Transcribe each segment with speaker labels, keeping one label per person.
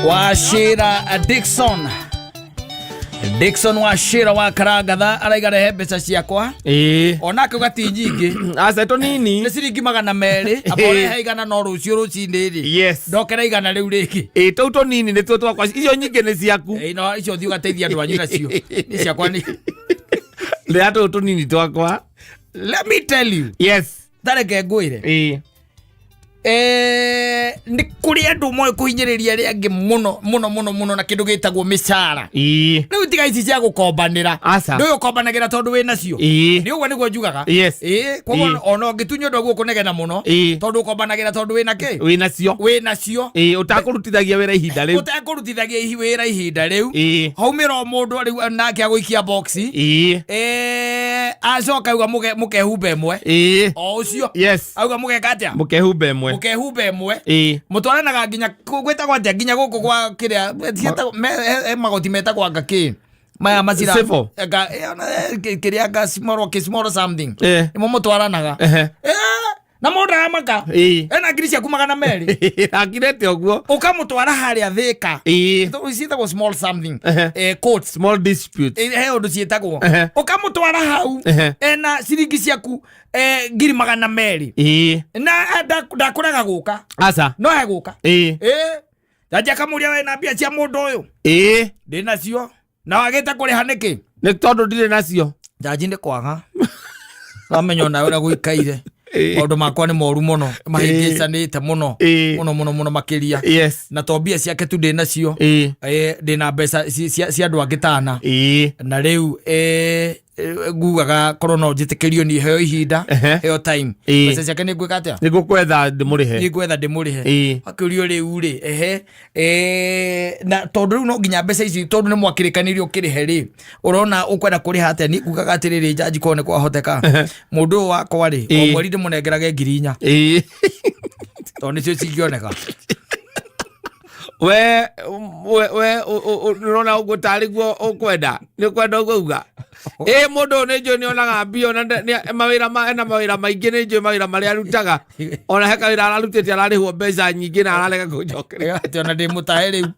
Speaker 1: Wachira Dixon, Dixon Wachira wa Karangatha araiga rehe mbeca ciakwa. Onake ũgati nyingĩ.
Speaker 2: Aca, tũnini.
Speaker 1: Nĩ ciringi 200, amba ũrehe 100, no rũciũ rũcinĩ rĩ, ndokera 100 rĩu rĩngĩ.
Speaker 2: Ĩĩ, tũu tũnini nĩtuo twakwa, icio nyingĩ nĩ ciaku.
Speaker 1: Ĩĩ, no icio thiĩ ũgateithia andũ anyu nacio, nĩ ciakwa nĩ
Speaker 2: Rĩa tũu tũnini twakwa.
Speaker 1: Let me tell you. Tareke ngwĩre. Nĩ kũrĩ andũ moĩ kũhinyĩrĩria arĩa angĩ mũno mũno mũno mũno na kĩndũ gĩtagwo mĩcara. Rĩu tiga ici cia gũkombanĩra.
Speaker 2: Aca.
Speaker 1: Ndũĩ ũkombanagĩra tondũ wĩ nacio. Nĩ ũguo nĩguo njugaga. Ĩĩ, koguo ona ũngĩtunywo ũndũ ũguo kũnegena mũno, tondũ ũkombanagĩra tondũ wĩ na kĩ?
Speaker 2: Wĩ nacio.
Speaker 1: Wĩ nacio.
Speaker 2: Ĩĩ, ũtakũrutithagia wĩra ihinda rĩu.
Speaker 1: Ũtekũrutithagia wĩra ihinda rĩu. Haumĩra o mũndũ rĩu nake agũikia boxi. Acoka auga mũkehumba ĩmwe. O ũcio. Auga mũgeka atĩa?
Speaker 2: Mũkehumba ĩmwe.
Speaker 1: Mũkehumba ĩmwe. Mũtwaranaga nginya gwĩtagwo atĩa, nginya gũkũ gwa kĩrĩa ciĩtagwo he magoti metagwo anga kĩ maya macira.
Speaker 2: Civil.
Speaker 1: Anga, ona, kĩrĩa anga small, kĩ small something. Nĩmo mũtwaranaga. Na mũndũ aramaka. Ena ngiri ciaku 200.
Speaker 2: Akirete ũguo.
Speaker 1: Ũkamũtwara harĩa Thĩka. Ciĩtagwo small something. Courts.
Speaker 2: Small dispute.
Speaker 1: He ũndũ ciĩtagwo. Ũkamũtwara hau. Ena ciringi ciaku 200,000. Na ndakũrega gũka.
Speaker 2: Aca.
Speaker 1: No egũka. Jaji akamũria, we na mbia cia mũndũ ũyũ? Ndĩ nacio. Na wagĩte kũrĩha nĩkĩ?
Speaker 2: Nĩ tondũ ndirĩ nacio.
Speaker 1: Jaji, nĩ kwaga wamenya onawe ũrĩa gũikaire. Maũndũ makwa nĩ moru mũno, mahĩngĩcanĩte mũno mũno mũno mũno makĩria. Na to mbia ciake tu ndĩ nacio. Ndĩ na mbeca cia andũ angĩ tana. Na rĩu ngugaga korwo no njĩtĩkĩrio niĩ heo ihinda, heo time, mbeca ciake nĩ ngwĩka atĩa?
Speaker 2: Nĩ ngũkwetha ndĩmũrĩhe.
Speaker 1: Nĩ ngwetha ndĩmũrĩhe. Akĩũrio rĩu rĩ, ehe, na tondũ rĩu no nginya mbeca ici, tondũ nĩ mwakĩrĩkanĩire ũkĩrĩhe rĩ, ũrona ũkwenda kũrĩha atĩa? Niĩ ngugaga atĩrĩrĩ, njanji, korwo nĩ kwahoteka, mũndũ ũyũ wakwa rĩ, o mweri ndĩmũnengerage 4,000, tondũ nĩcio cingĩoneka.
Speaker 2: We ũrona ũguo tarĩ guo ũkwenda, nĩ ũkwenda ũguo uga ĩ mũndũ ũyũ nĩ njũĩ nĩ onaga mbia, ona mawĩra ena mawĩra maingĩ, nĩ njũĩ mawĩra marĩa arutaga, ona he kawĩra ararutĩte ararĩhwo mbeca nyingĩ na ararega kũnjokeria.
Speaker 1: Atĩ ona ndĩ mũtahe rĩu,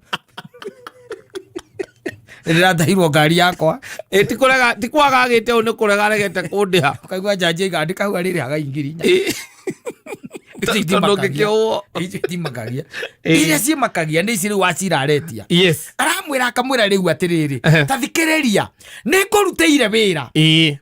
Speaker 1: nĩ ndĩratahirwo ngari yakwa.
Speaker 2: Ĩ, ti kũrega, ti kwaga agĩte ũũ, nĩ kũrega aregete kũndĩha.
Speaker 1: Ũkaigua njanji aiga andĩka hau arĩrĩhaga 4,000. Icio
Speaker 2: Tondũ
Speaker 1: itimakagia.
Speaker 2: ũngĩkĩũwo.
Speaker 1: Icio itimakagia. Iria ciĩmakagia nĩ ici rĩu wacira aretia. Aramwĩra, akamwĩra rĩu atĩrĩrĩ, ta thikĩrĩria, nĩ ngũrutĩire wĩra.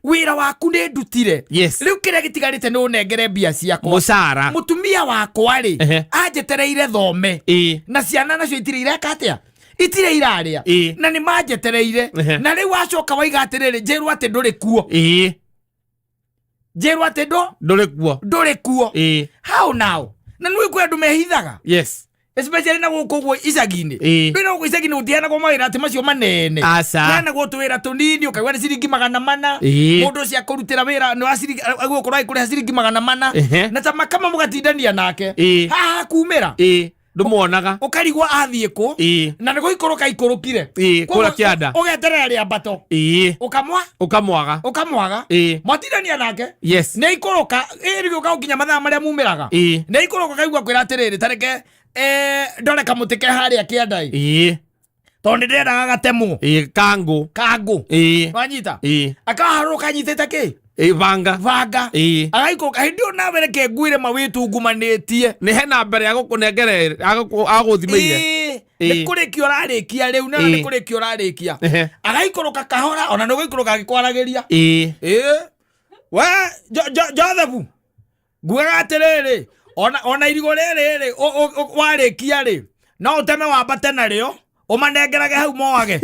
Speaker 1: Wĩra waku nĩ ndutire. Rĩu kĩrĩa gĩtigarĩte nĩ ũnengere mbia ciakwa.
Speaker 2: Mũcara.
Speaker 1: Mũtumia wakwa rĩ, anjetereire thome. Na ciana nacio itirĩ ireka atĩa, itirĩ irarĩa. Na nĩ manjetereire. Na rĩu wacoka waiga atĩrĩrĩ, njĩrwo atĩ ndũrĩ kuo. Njĩrwo atĩ ndũ
Speaker 2: Ndũrĩ kuo.
Speaker 1: Ndũrĩ kuo. How now? Na nĩ kwĩ andũ mehithaga, especially na gũkũ ũguo icagi-inĩ. Ndũĩ na gũkũ icagi-inĩ gũtiheanagwo mawĩra atĩ macio manene.
Speaker 2: Aca.
Speaker 1: Heanagwo tũwĩra tũnini, ũkaigua nĩ ciringi 400. Mũndũ ũcio akũrutĩra wĩra nĩ wa ciringi, agũkorwo agĩkũrĩha ciringi 400. Na ta makama mũgatindania nake. Haha kumĩra.
Speaker 2: Ndũmuonaga.
Speaker 1: Ũkarigwo athiĩ kũ. Na nĩ gũikũrũka ikũrũkire.
Speaker 2: Kũrĩa kĩanda.
Speaker 1: Ũgeterera rĩambato. Ũkamwa
Speaker 2: Ũkamwaga.
Speaker 1: Ũkamwaga. Mwatindania nake. Nĩ aikũrũka ĩrĩ gũka gũkinya mathaa marĩa mumĩraga. Nĩ aikũrũka, kaigua kwĩra atĩrĩrĩ, tareke ndore kamũtĩ ke harĩa kĩanda ĩ, tondũ nĩ ndĩrendaga gatemwo.
Speaker 2: Kangũ.
Speaker 1: Kangũ. Wanyita? Akaharũrũka anyitĩte kĩ?
Speaker 2: Banga.
Speaker 1: Banga. Agaikũrũka hĩndĩ ĩyo nawe reke ngwĩre mawĩtungumanĩtie.
Speaker 2: Nĩ hena mbere ya gũkũnengere agũthimĩire.
Speaker 1: Nĩ kũrĩkia ũrarĩkia rĩu na nĩ kũrĩkia ũrarĩkia. Agaikũrũka kahora, ona nĩ gũikũrũka agĩkwaragĩria. Ĩĩ, we Joseph, ngugaga atĩrĩrĩ, ona irigũ rĩrĩ rĩ, warĩkia rĩ, no ũteme wambate narĩo ũmanengerage hau moage.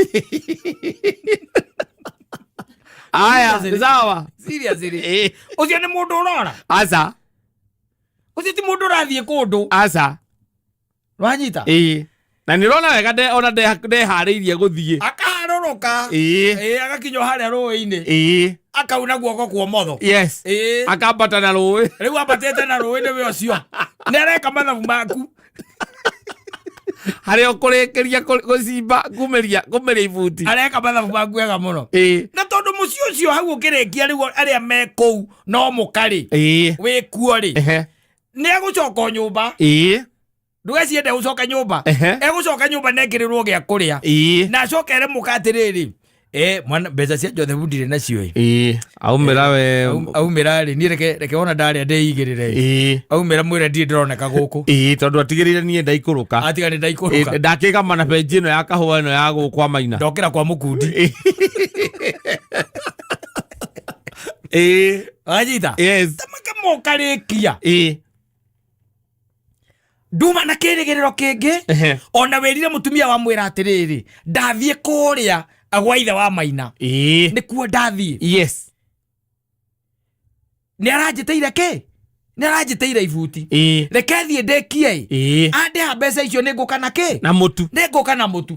Speaker 2: Aya.
Speaker 1: Seriously?
Speaker 2: Sawa.
Speaker 1: Seriously? Ũcio nĩ mũndũ ũrora?
Speaker 2: Aca.
Speaker 1: Ũcio ti mũndũ ũrathiĩ kũndũ.
Speaker 2: Aca.
Speaker 1: Wanyita?
Speaker 2: Ĩĩ, na nĩ ũrona wega ona ndeharĩirie gũthiĩ.
Speaker 1: Akaharũrũka. Ĩĩ, agakinywo harĩa rũĩ-inĩ. Akauna guoko kwa ũmotho.
Speaker 2: Akambata na rũĩ.
Speaker 1: Rĩu ambatĩte na rũĩ nĩwe ũcio nĩ areka mathabu maku.
Speaker 2: Harĩa ũkũrĩkĩria gũcimba kumĩria ibuti.
Speaker 1: Areka mathabu maku wega mũno. Na tondũ mũciĩ ũcio hau ũkĩrĩkia rĩu arĩa me kũu no mũkarĩ wĩ kuo rĩ, nĩ egũcoka o nyũmba. Ndũgeciende gũcoka nyũmba.
Speaker 2: Ehe.
Speaker 1: Egũcoka nyũmba na ekĩrĩrwo gĩa kũrĩa. Na acokere mũka atĩrĩrĩ, mwana, mbeca cia Joseph ndirĩ nacio ĩ.
Speaker 2: Ĩĩ, aumĩra we.
Speaker 1: Aumĩra rĩ, niĩ reke ona ndarĩa ndĩigĩrĩre ĩ. Aumĩra mwĩre ndirĩ ndĩroneka gũkũ.
Speaker 2: Ĩĩ, tondũ atigĩrĩire niĩ ndaikũrũka.
Speaker 1: Atiga nĩ ndaikũrũka.
Speaker 2: Ĩĩ, ndakĩgama na benji ĩno ya kahũa ĩno ya gũkũ kwa Maina.
Speaker 1: Ndokĩra kwa mũkundi.
Speaker 2: Ĩĩ.
Speaker 1: Wanyita?
Speaker 2: Yes.
Speaker 1: Tamakamũkarĩkia.
Speaker 2: Ĩĩ.
Speaker 1: Nduma na kĩrĩgĩrĩro kĩngĩ. Ona wĩrire mũtumia wa mwĩra atĩrĩrĩ, ndathiĩ kũrĩa gwa ithe wa Maina. Nĩkuo ndathiĩ.
Speaker 2: Yes.
Speaker 1: Nĩ aranjĩtĩire kĩ? Nĩ aranjĩtĩire ibuti. Reke thiĩ ndĩkie ĩ. Andĩha mbeca icio nĩ ngũka na kĩ?
Speaker 2: Na mũtu.
Speaker 1: Nĩ ngũka na mũtu.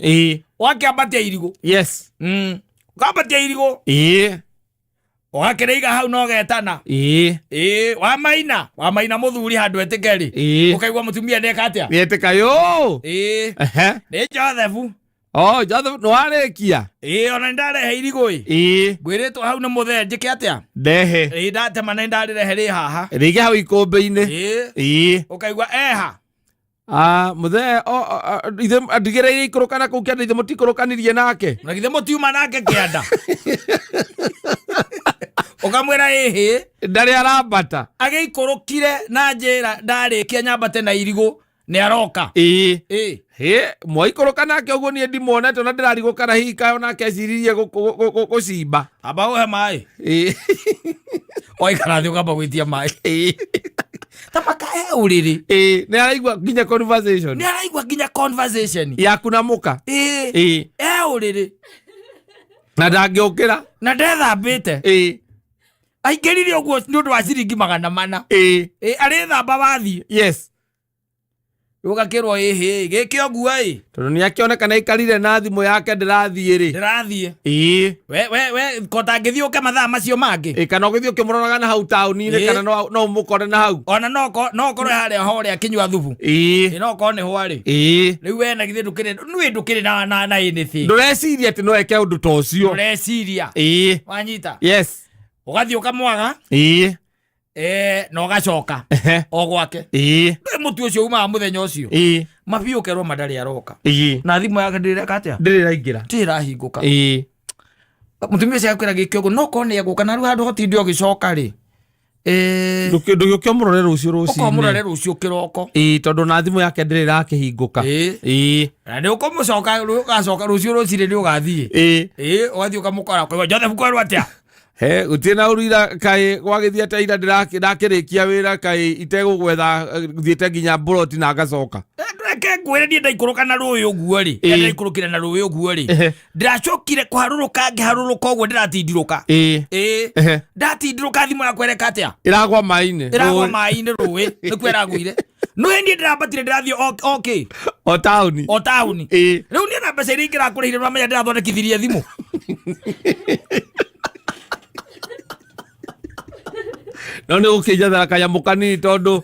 Speaker 1: Wakĩambatia irigũ.
Speaker 2: Yes.
Speaker 1: Ũkambatia irigũ. Ũgakĩrĩiga hau no getana. Ĩĩ, wa Maina mũthuri handũ etĩke rĩ. Ũkaigua mũtumia nĩeka atĩa?
Speaker 2: Nĩetĩka yo.
Speaker 1: Ĩĩ. Nĩ Joseph.
Speaker 2: Oh, Joseph, nĩwarĩkia?
Speaker 1: Ĩĩ, ona nĩndarehe irigũ ĩ. Ngwĩrĩtwo hau nĩ mũthee njĩke atĩa?
Speaker 2: Ndehe.
Speaker 1: Ĩĩ, ndatema na nĩndarĩrehe rĩ haha.
Speaker 2: Rĩige hau ikũmbĩ-inĩ.
Speaker 1: Ĩĩ. Ũkaigua eha.
Speaker 2: Mũthee, ithe andigĩrĩire ikũrũka na kũu kĩanda, ithe mũtikũrũkanirie nake.
Speaker 1: Na githĩ mũtiuma nake kĩanda? Ũkamwĩra ĩhĩ.
Speaker 2: Ndarĩ arambata.
Speaker 1: Agĩikũrũkire na njĩra ndarĩkia nyambate na irigũ nĩ aroka.
Speaker 2: Ĩĩ.
Speaker 1: Ĩĩ.
Speaker 2: Hĩ, mwaikũrũka nake ũguo niĩ ndimuonete na ndĩrarigwo kana hihi kaĩ onake eciririe gũcimba.
Speaker 1: Amba ũhe maĩ.
Speaker 2: Ĩĩ.
Speaker 1: Waikara thĩ ũkamba gwĩtia maĩ.
Speaker 2: Ĩĩ.
Speaker 1: Ta makahe ũrĩrĩ.
Speaker 2: Ĩĩ, nĩ araigua nginya conversation.
Speaker 1: Nĩ araigua nginya conversation.
Speaker 2: Yaku na mũka.
Speaker 1: Ĩĩ.
Speaker 2: Ĩĩ.
Speaker 1: E ũrĩrĩ.
Speaker 2: Na ndangĩũkĩra.
Speaker 1: Na ndethambĩte.
Speaker 2: Ĩĩ.
Speaker 1: Aingĩrire ũguo nĩ ũndũ wa ciringi 400.
Speaker 2: Ĩĩ.
Speaker 1: Ĩĩ, arĩthamba wathiĩ.
Speaker 2: Yes.
Speaker 1: Ũgakĩrwo ĩhĩ, gĩkĩ ũguo ĩ.
Speaker 2: Tondũ nĩ akĩoneka nĩ aikarire na thimũ yake ndĩrathiĩ rĩ.
Speaker 1: Ndĩrathiĩ.
Speaker 2: Ĩĩ.
Speaker 1: We, ko tangĩthiĩ ũke mathaa macio mangĩ.
Speaker 2: Ĩĩ, kana ũgĩthiĩ ũkĩmũroraga na hau taũni-inĩ,
Speaker 1: Ĩĩ.
Speaker 2: kana no ũmũkore na hau.
Speaker 1: Ona no ũkorwo harĩa horĩa akĩnyua thubu.
Speaker 2: Ĩĩ.
Speaker 1: Ĩĩ, no ũkorwo nĩ hwarĩ.
Speaker 2: Ĩĩ.
Speaker 1: Rĩu we na githĩ ndũkĩrĩ, nĩ ndũkĩrĩ na anything.
Speaker 2: Ndũreciria atĩ no eke ũndũ ta ũcio.
Speaker 1: Ndũreciria.
Speaker 2: Ĩĩ.
Speaker 1: Wanyita.
Speaker 2: Yes.
Speaker 1: Ũgathiĩ ũkamwaga.
Speaker 2: Ĩĩ.
Speaker 1: Na ũgacoka. O gwake.
Speaker 2: Ĩĩ.
Speaker 1: Ndũĩ mũtu ũcio umaga mũthenya ũcio.
Speaker 2: Ĩĩ.
Speaker 1: Mabiũ ũkerwo ma ndarĩ aroka.
Speaker 2: Ĩĩ.
Speaker 1: Na thimũ yake ndĩreka atĩa?
Speaker 2: Ndĩrĩ ĩraingĩra.
Speaker 1: Ndĩrĩ ĩrahingũka.
Speaker 2: Ĩĩ.
Speaker 1: Mũtumia ũcio akwĩra gĩkĩ ũguo, no korwo nĩ egũka, na rĩu handũ hotinde ũgĩcoka rĩ.
Speaker 2: Ndũgĩũke ũmũrore rũciũ rũcinĩ.
Speaker 1: Ũka ũmũrore rũciũ kĩroko.
Speaker 2: Ĩĩ, tondũ na thimũ yake ndĩrĩ ĩrakĩhingũka.
Speaker 1: Ĩĩ.
Speaker 2: Ĩĩ.
Speaker 1: Na nĩ ũkũmũcoka, ũgacoka rũciũ rũcinĩ nĩ ũgathiĩ.
Speaker 2: Ĩĩ.
Speaker 1: Ĩĩ, ũgathiĩ ũkamũkora, ũkaigua, Joseph kwerwo atĩa?
Speaker 2: He, gũtirĩ na ũru ira kaĩ gwagĩthiĩ atĩa ira ndakĩrĩkia wĩra kaĩ itegũgwetha, thiĩte nginya mburoti na ngacoka.
Speaker 1: Reke ngwĩre niĩ ndaikũrũka na rũĩ ũguo rĩ. Ndaikũrũkire na rũĩ ũguo rĩ. Ndĩracokire kũharũrũka ngĩharũrũka ũguo ndĩratindirũka.
Speaker 2: Ĩĩ.
Speaker 1: Ndatindirũka thimũ yakwa ĩreka atĩa?
Speaker 2: Ĩragwa maĩ-inĩ.
Speaker 1: Ĩragwa
Speaker 2: Rũĩ.
Speaker 1: maĩ-inĩ rũĩ, nĩkuo ĩragũire. No niĩ ndĩrambatire ndĩrathiĩ o kĩ?
Speaker 2: O taũni.
Speaker 1: O taũni.
Speaker 2: Ĩĩ.
Speaker 1: Rĩu niĩ na mbeca iria ingĩrakũrĩhire nĩwamenya ndĩrathondekithirie thimũ.
Speaker 2: No nĩ gũkĩnjathara kanyamũ kanini tondũ,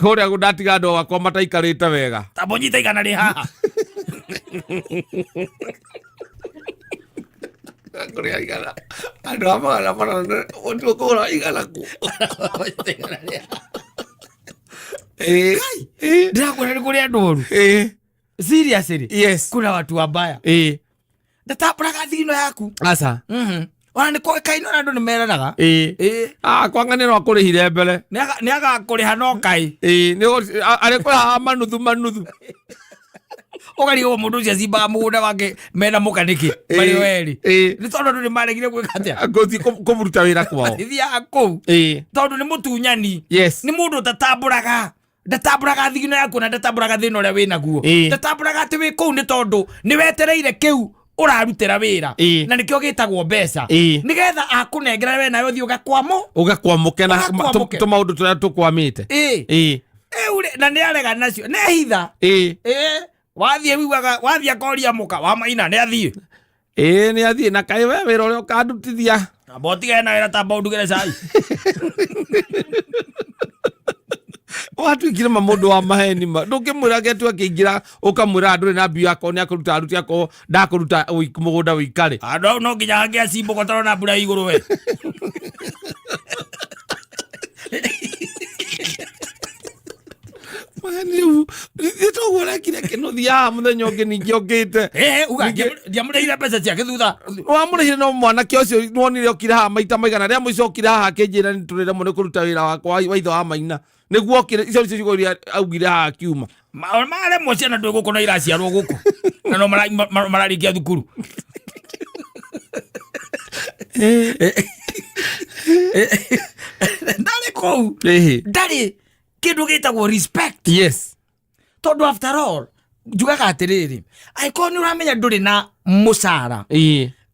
Speaker 2: kũrĩa ndatiga andũ akwa mataikarĩte wega.
Speaker 1: Ta mũnyite igana rĩ haha.
Speaker 2: Kũrĩa igana. Andũ a 400, ũkũgũra igana kũ?
Speaker 1: Ĩĩ. Ndĩrakwĩra nĩ kũrĩ andũ oru. Seriously.
Speaker 2: Yes.
Speaker 1: Kuna watu wabaya. Ndatambũraga thigino yaku.
Speaker 2: Aca.
Speaker 1: Ona nĩ kũĩkaine ona andũ nĩ meranaga.
Speaker 2: Kwanga nĩ no akũrĩhire mbere.
Speaker 1: Nĩ agakũrĩha no kaĩ.
Speaker 2: Nĩ arĩkũrĩhaga manuthu manuthu.
Speaker 1: Ũkarigwo mũndũ ũcio acimbaga mũgũnda wake mena mũka nĩkĩ? Marĩ o erĩ. Nĩ tondũ andũ nĩ maregire gwĩka atĩa?
Speaker 2: Gũthiĩ kũmũruta wĩra kwao.
Speaker 1: Thiaga kũu. Tondũ nĩ mũtunyani.
Speaker 2: Yes.
Speaker 1: Nĩ mũndũ ũtatambũraga. Ndatambũraga thigino yaku na ndatambũraga thĩna ũrĩa wĩnaguo. Ndatambũraga atĩ wĩ kũu nĩ tondũ nĩ wetereire kĩu ũrarutĩra wĩra. Na nĩkĩo gĩtagwo mbeca. Nĩgetha akũnengera we nawe ũthiĩ ũgakwamũ.
Speaker 2: Ũgakwamũke na
Speaker 1: Ũgakwamũke.
Speaker 2: tũmaũndũ tũrĩa tũkwamĩte.
Speaker 1: Rĩu rĩ, na nĩ arega nacio. Nĩ hitha. Wathiĩ wiguaga, wathiĩ akoria mũka, wa Maina, nĩ athiĩ.
Speaker 2: Nĩ athiĩ, na kaĩ we wĩra ũrĩa ũkandutithia.
Speaker 1: Amba ũtigane na wĩra tamba ũndugĩre cai.
Speaker 2: Watuĩkire ma mũndũ wa maheni ma. Ndũngĩmwĩra gĩatu akĩingĩra, ũkamwĩra ndũrĩ na mbia akorwo nĩ akũruta aruti akorwo ndakũruta mũgũnda ũikare.
Speaker 1: Andũ hau no nginya hangĩ acimbũka ũtarona mbura igũrũ we.
Speaker 2: Rĩu toguo ũrekire kĩnuthia haha mũthenya ũngĩ ningĩ ũkĩte.
Speaker 1: Uga ndiamũrĩhire mbeca ciake thutha.
Speaker 2: Wamũrĩhire no mwanake ũcio nĩwonire okire haha maita maigana rĩa mũico okire haha akĩnjĩra nĩtũrĩremwo nĩ kũruta wĩra wakwa wa ithe wa maina nĩguo okire icio nĩcio ciugo iria augire haha akiuma.
Speaker 1: Maremwo ciana ndwĩ gũkũ na iraciarwo gũkũ na no mararĩkia thukuru. Ndarĩ kũu, ndarĩ kĩndũ gĩtagwo respect.
Speaker 2: Yes.
Speaker 1: Tondũ after all njugaga atĩrĩrĩ, angĩkorwo nĩ ũramenya ndũrĩ na mũcara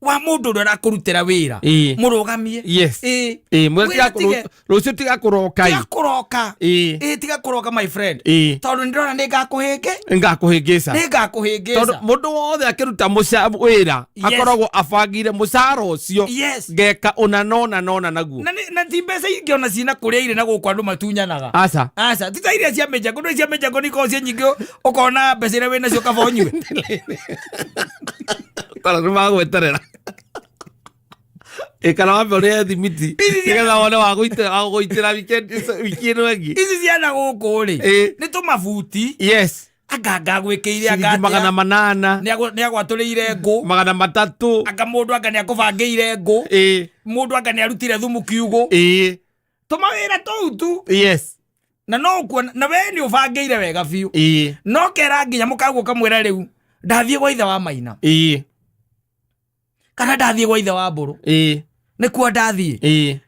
Speaker 1: wa mũndũ ũrĩa ũrakũrutĩra wĩra, mũrũgamie.
Speaker 2: Yes.
Speaker 1: Ĩĩ.
Speaker 2: Mwĩre
Speaker 1: Wĩra
Speaker 2: tiga rũciũ tiga kũroka.
Speaker 1: Tiga kũroka. Ĩĩ, tiga kũroka, my friend, tondũ nĩ ndĩrona nĩ ngakũhĩngĩ
Speaker 2: Ngakũhĩngĩca.
Speaker 1: Nĩ ngakũhĩngĩca.
Speaker 2: Tondũ mũndũ wothe akĩruta wĩra akoragwo abangire mũcara ũcio, ngeka ũna nona nona naguo.
Speaker 1: Na ti mbeca ingĩ ona cina kũrĩa irĩ na gũkũ andũ matunyanaga.
Speaker 2: Aca.
Speaker 1: Aca, ti ta iria cia mĩjango. Ndũĩ cia mĩjango nĩ ikoragwo ciĩ nyingĩ, ũkona mbeca iria wĩ nacio kaba ũnyue.
Speaker 2: Kana nĩ magweterera ĩ kana wambe ũrĩhe thimiti nĩgetha wone wa gũitĩra wiki ĩno ĩngĩ.
Speaker 1: Ici ciana gũkũ rĩ, nĩ tũmabuti. Anga ngagwĩkĩire anga
Speaker 2: Ciringi 800.
Speaker 1: Nĩ agwatũrĩire ngũ.
Speaker 2: 300.
Speaker 1: Anga mũndũ anga nĩ akũbangĩire ngũ. Mũndũ anga nĩ arutire thumu kiugũ. Tũmawĩra tũu tu. Na no ũkuona na we nĩ ũbangĩire wega biũ. No kera nginya mũkaguo kamwĩra rĩu ndathiĩ gwa ithe wa maina kana ndathiĩ gwa ithe wa mbũrũ, nĩkuo ndathiĩ,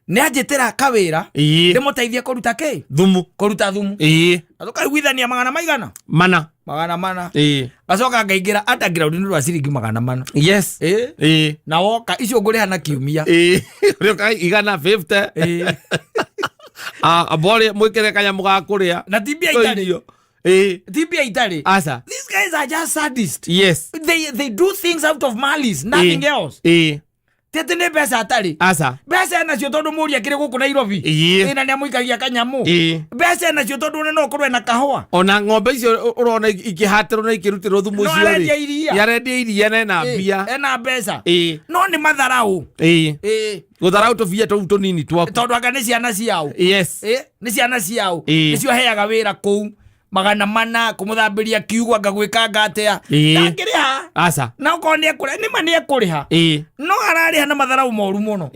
Speaker 1: nĩ anjĩtĩra kawĩra ndĩmũteithie kũruta kĩ?
Speaker 2: Thumu.
Speaker 1: Kũruta thumu. Na tũkaiguithania magana maigana?
Speaker 2: 400.
Speaker 1: 400. Ngacoka ngaingĩra underground nĩ rwa ciringi 400. Na woka icio ngũrĩha na kiumia.
Speaker 2: Ũrĩoka 150. Amba ũrĩe mwĩkĩre kanyamũ ga kũrĩa.
Speaker 1: Na ti mbia itarĩ.
Speaker 2: Irio.
Speaker 1: Ti mbia itarĩ.
Speaker 2: Aca.
Speaker 1: These guys are just sadist. They do things out of malice, nothing else. Ti atĩ nĩ mbeca atarĩ.
Speaker 2: Aca.
Speaker 1: Mbeca enacio tondũ mũria akĩrĩ gũkũ Nairobi. Ĩ na nĩ amũikagia kanyamũ. Mbeca enacio tondũ ona no ũkorwo ena kahũa.
Speaker 2: Ona ng'ombe icio ũrona ikĩhatĩrwo na ikĩrutĩrwo thumu
Speaker 1: No
Speaker 2: ũcio rĩ,
Speaker 1: arendia iria.
Speaker 2: Nĩarendia iria na ena mbia.
Speaker 1: Ena mbeca. No nĩ matharaũ.
Speaker 2: Gũtharaũ tũbia tũu tũnini twaku.
Speaker 1: Tondũ anga nĩ ciana ciao. Nĩ ciana ciao. Nĩcio heaga wĩra kũu 400 kũmũthambĩria kiugo anga gwĩkanga atĩa. Ndangĩrĩha.
Speaker 2: Aca.
Speaker 1: Na okorwo nĩ ekũrĩha, nĩma nĩ ekũrĩha. No ararĩha na matharaũ moru mũno.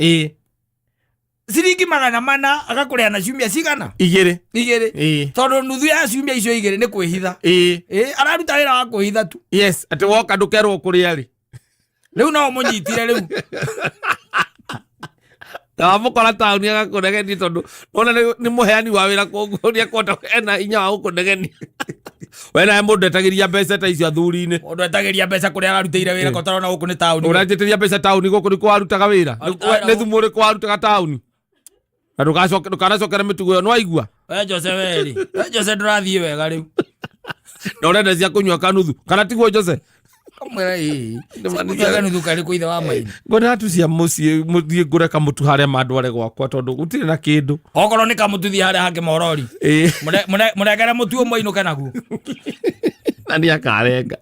Speaker 1: Ciringi 400 agakũrĩha na ciumia cigana?
Speaker 2: 2.
Speaker 1: 2. Tondũ nuthu ya ciumia icio 2 nĩ kwĩhitha. Araruta wĩra wa kwĩhitha tu.
Speaker 2: Yes, atĩ woka ndũkerwo kũrĩa rĩ.
Speaker 1: Rĩu no ũmũnyitire rĩu.
Speaker 2: Na wamũkora taũni agakũnegenia tondũ nona nĩ mũheani wa wĩra koguo nĩ ekwenda ena hinya wa gũkũnegenia. We nawe mũndũ etagĩria mbeca ta icio athuri-inĩ.
Speaker 1: Mũndũ etagĩria mbeca kũrĩa ararutĩire wĩra ko tarona gũkũ nĩ taũni.
Speaker 2: Ũranjĩtĩria mbeca taũni gũkũ nĩkuo warutaga wĩra?
Speaker 1: Arutaga wĩra
Speaker 2: Nĩ thumu ũrĩkũ warutaga taũni? Na ndũkanacokere mĩtugo ĩyo nĩwaigua?
Speaker 1: We Jose weri. We Jose ndũrathiĩ wega rĩu.
Speaker 2: Na ũrenda cia kũnyua kanuthu kana tiguo Jose?
Speaker 1: Kamwĩra ĩĩ. Kũnyua kanuthu karĩ kũ ithe wa maitũ?
Speaker 2: Ngwenda tu cia mũciĩ mũthiĩ ngũre kamũtu harĩa mandware gwakwa tondũ gũtirĩ na kĩndũ.
Speaker 1: Okorwo nĩ kamũtu thiĩ harĩa hangĩ morori. Mũnengere mũtu ũmwe ainũke naguo.
Speaker 2: Na nĩ akarenga.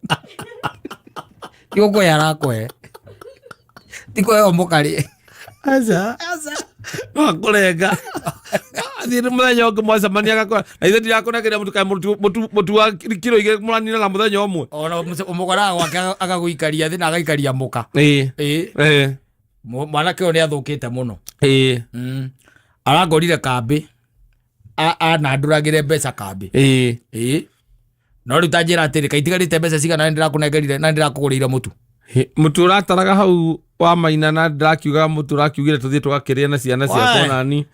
Speaker 1: Ti gũkũhe arakũhe. Ti kũheo mũkarĩe.
Speaker 2: Aca. No akũrenga. Athiĩ nĩ mũthenya ũngĩ mwacemania agakora. Na ithe ndirakũnengera mũtu kaĩ mũtu wa kiro 2 mũraninaga mũthenya ũmwe.
Speaker 1: Ona ũmũkoraga gwake agagũikaria thĩ na agaikaria mũka. Mwanake ũyũ nĩ athũkĩte mũno. Arangorire kambĩ. Anandũragĩre mbeca kambĩ. No rĩu ta njĩra atĩrĩ, kaĩ itigarĩte mbeca cigana na ndĩrakũnengerire na ndĩrakũgũrĩire mũtu?
Speaker 2: Mũtu ũrataraga hau wa maina na ndĩrakiugaga mũtu ũrakiugire tũthiĩ tũgakĩrĩa na ciana ciakwa
Speaker 1: Wae.
Speaker 2: nani.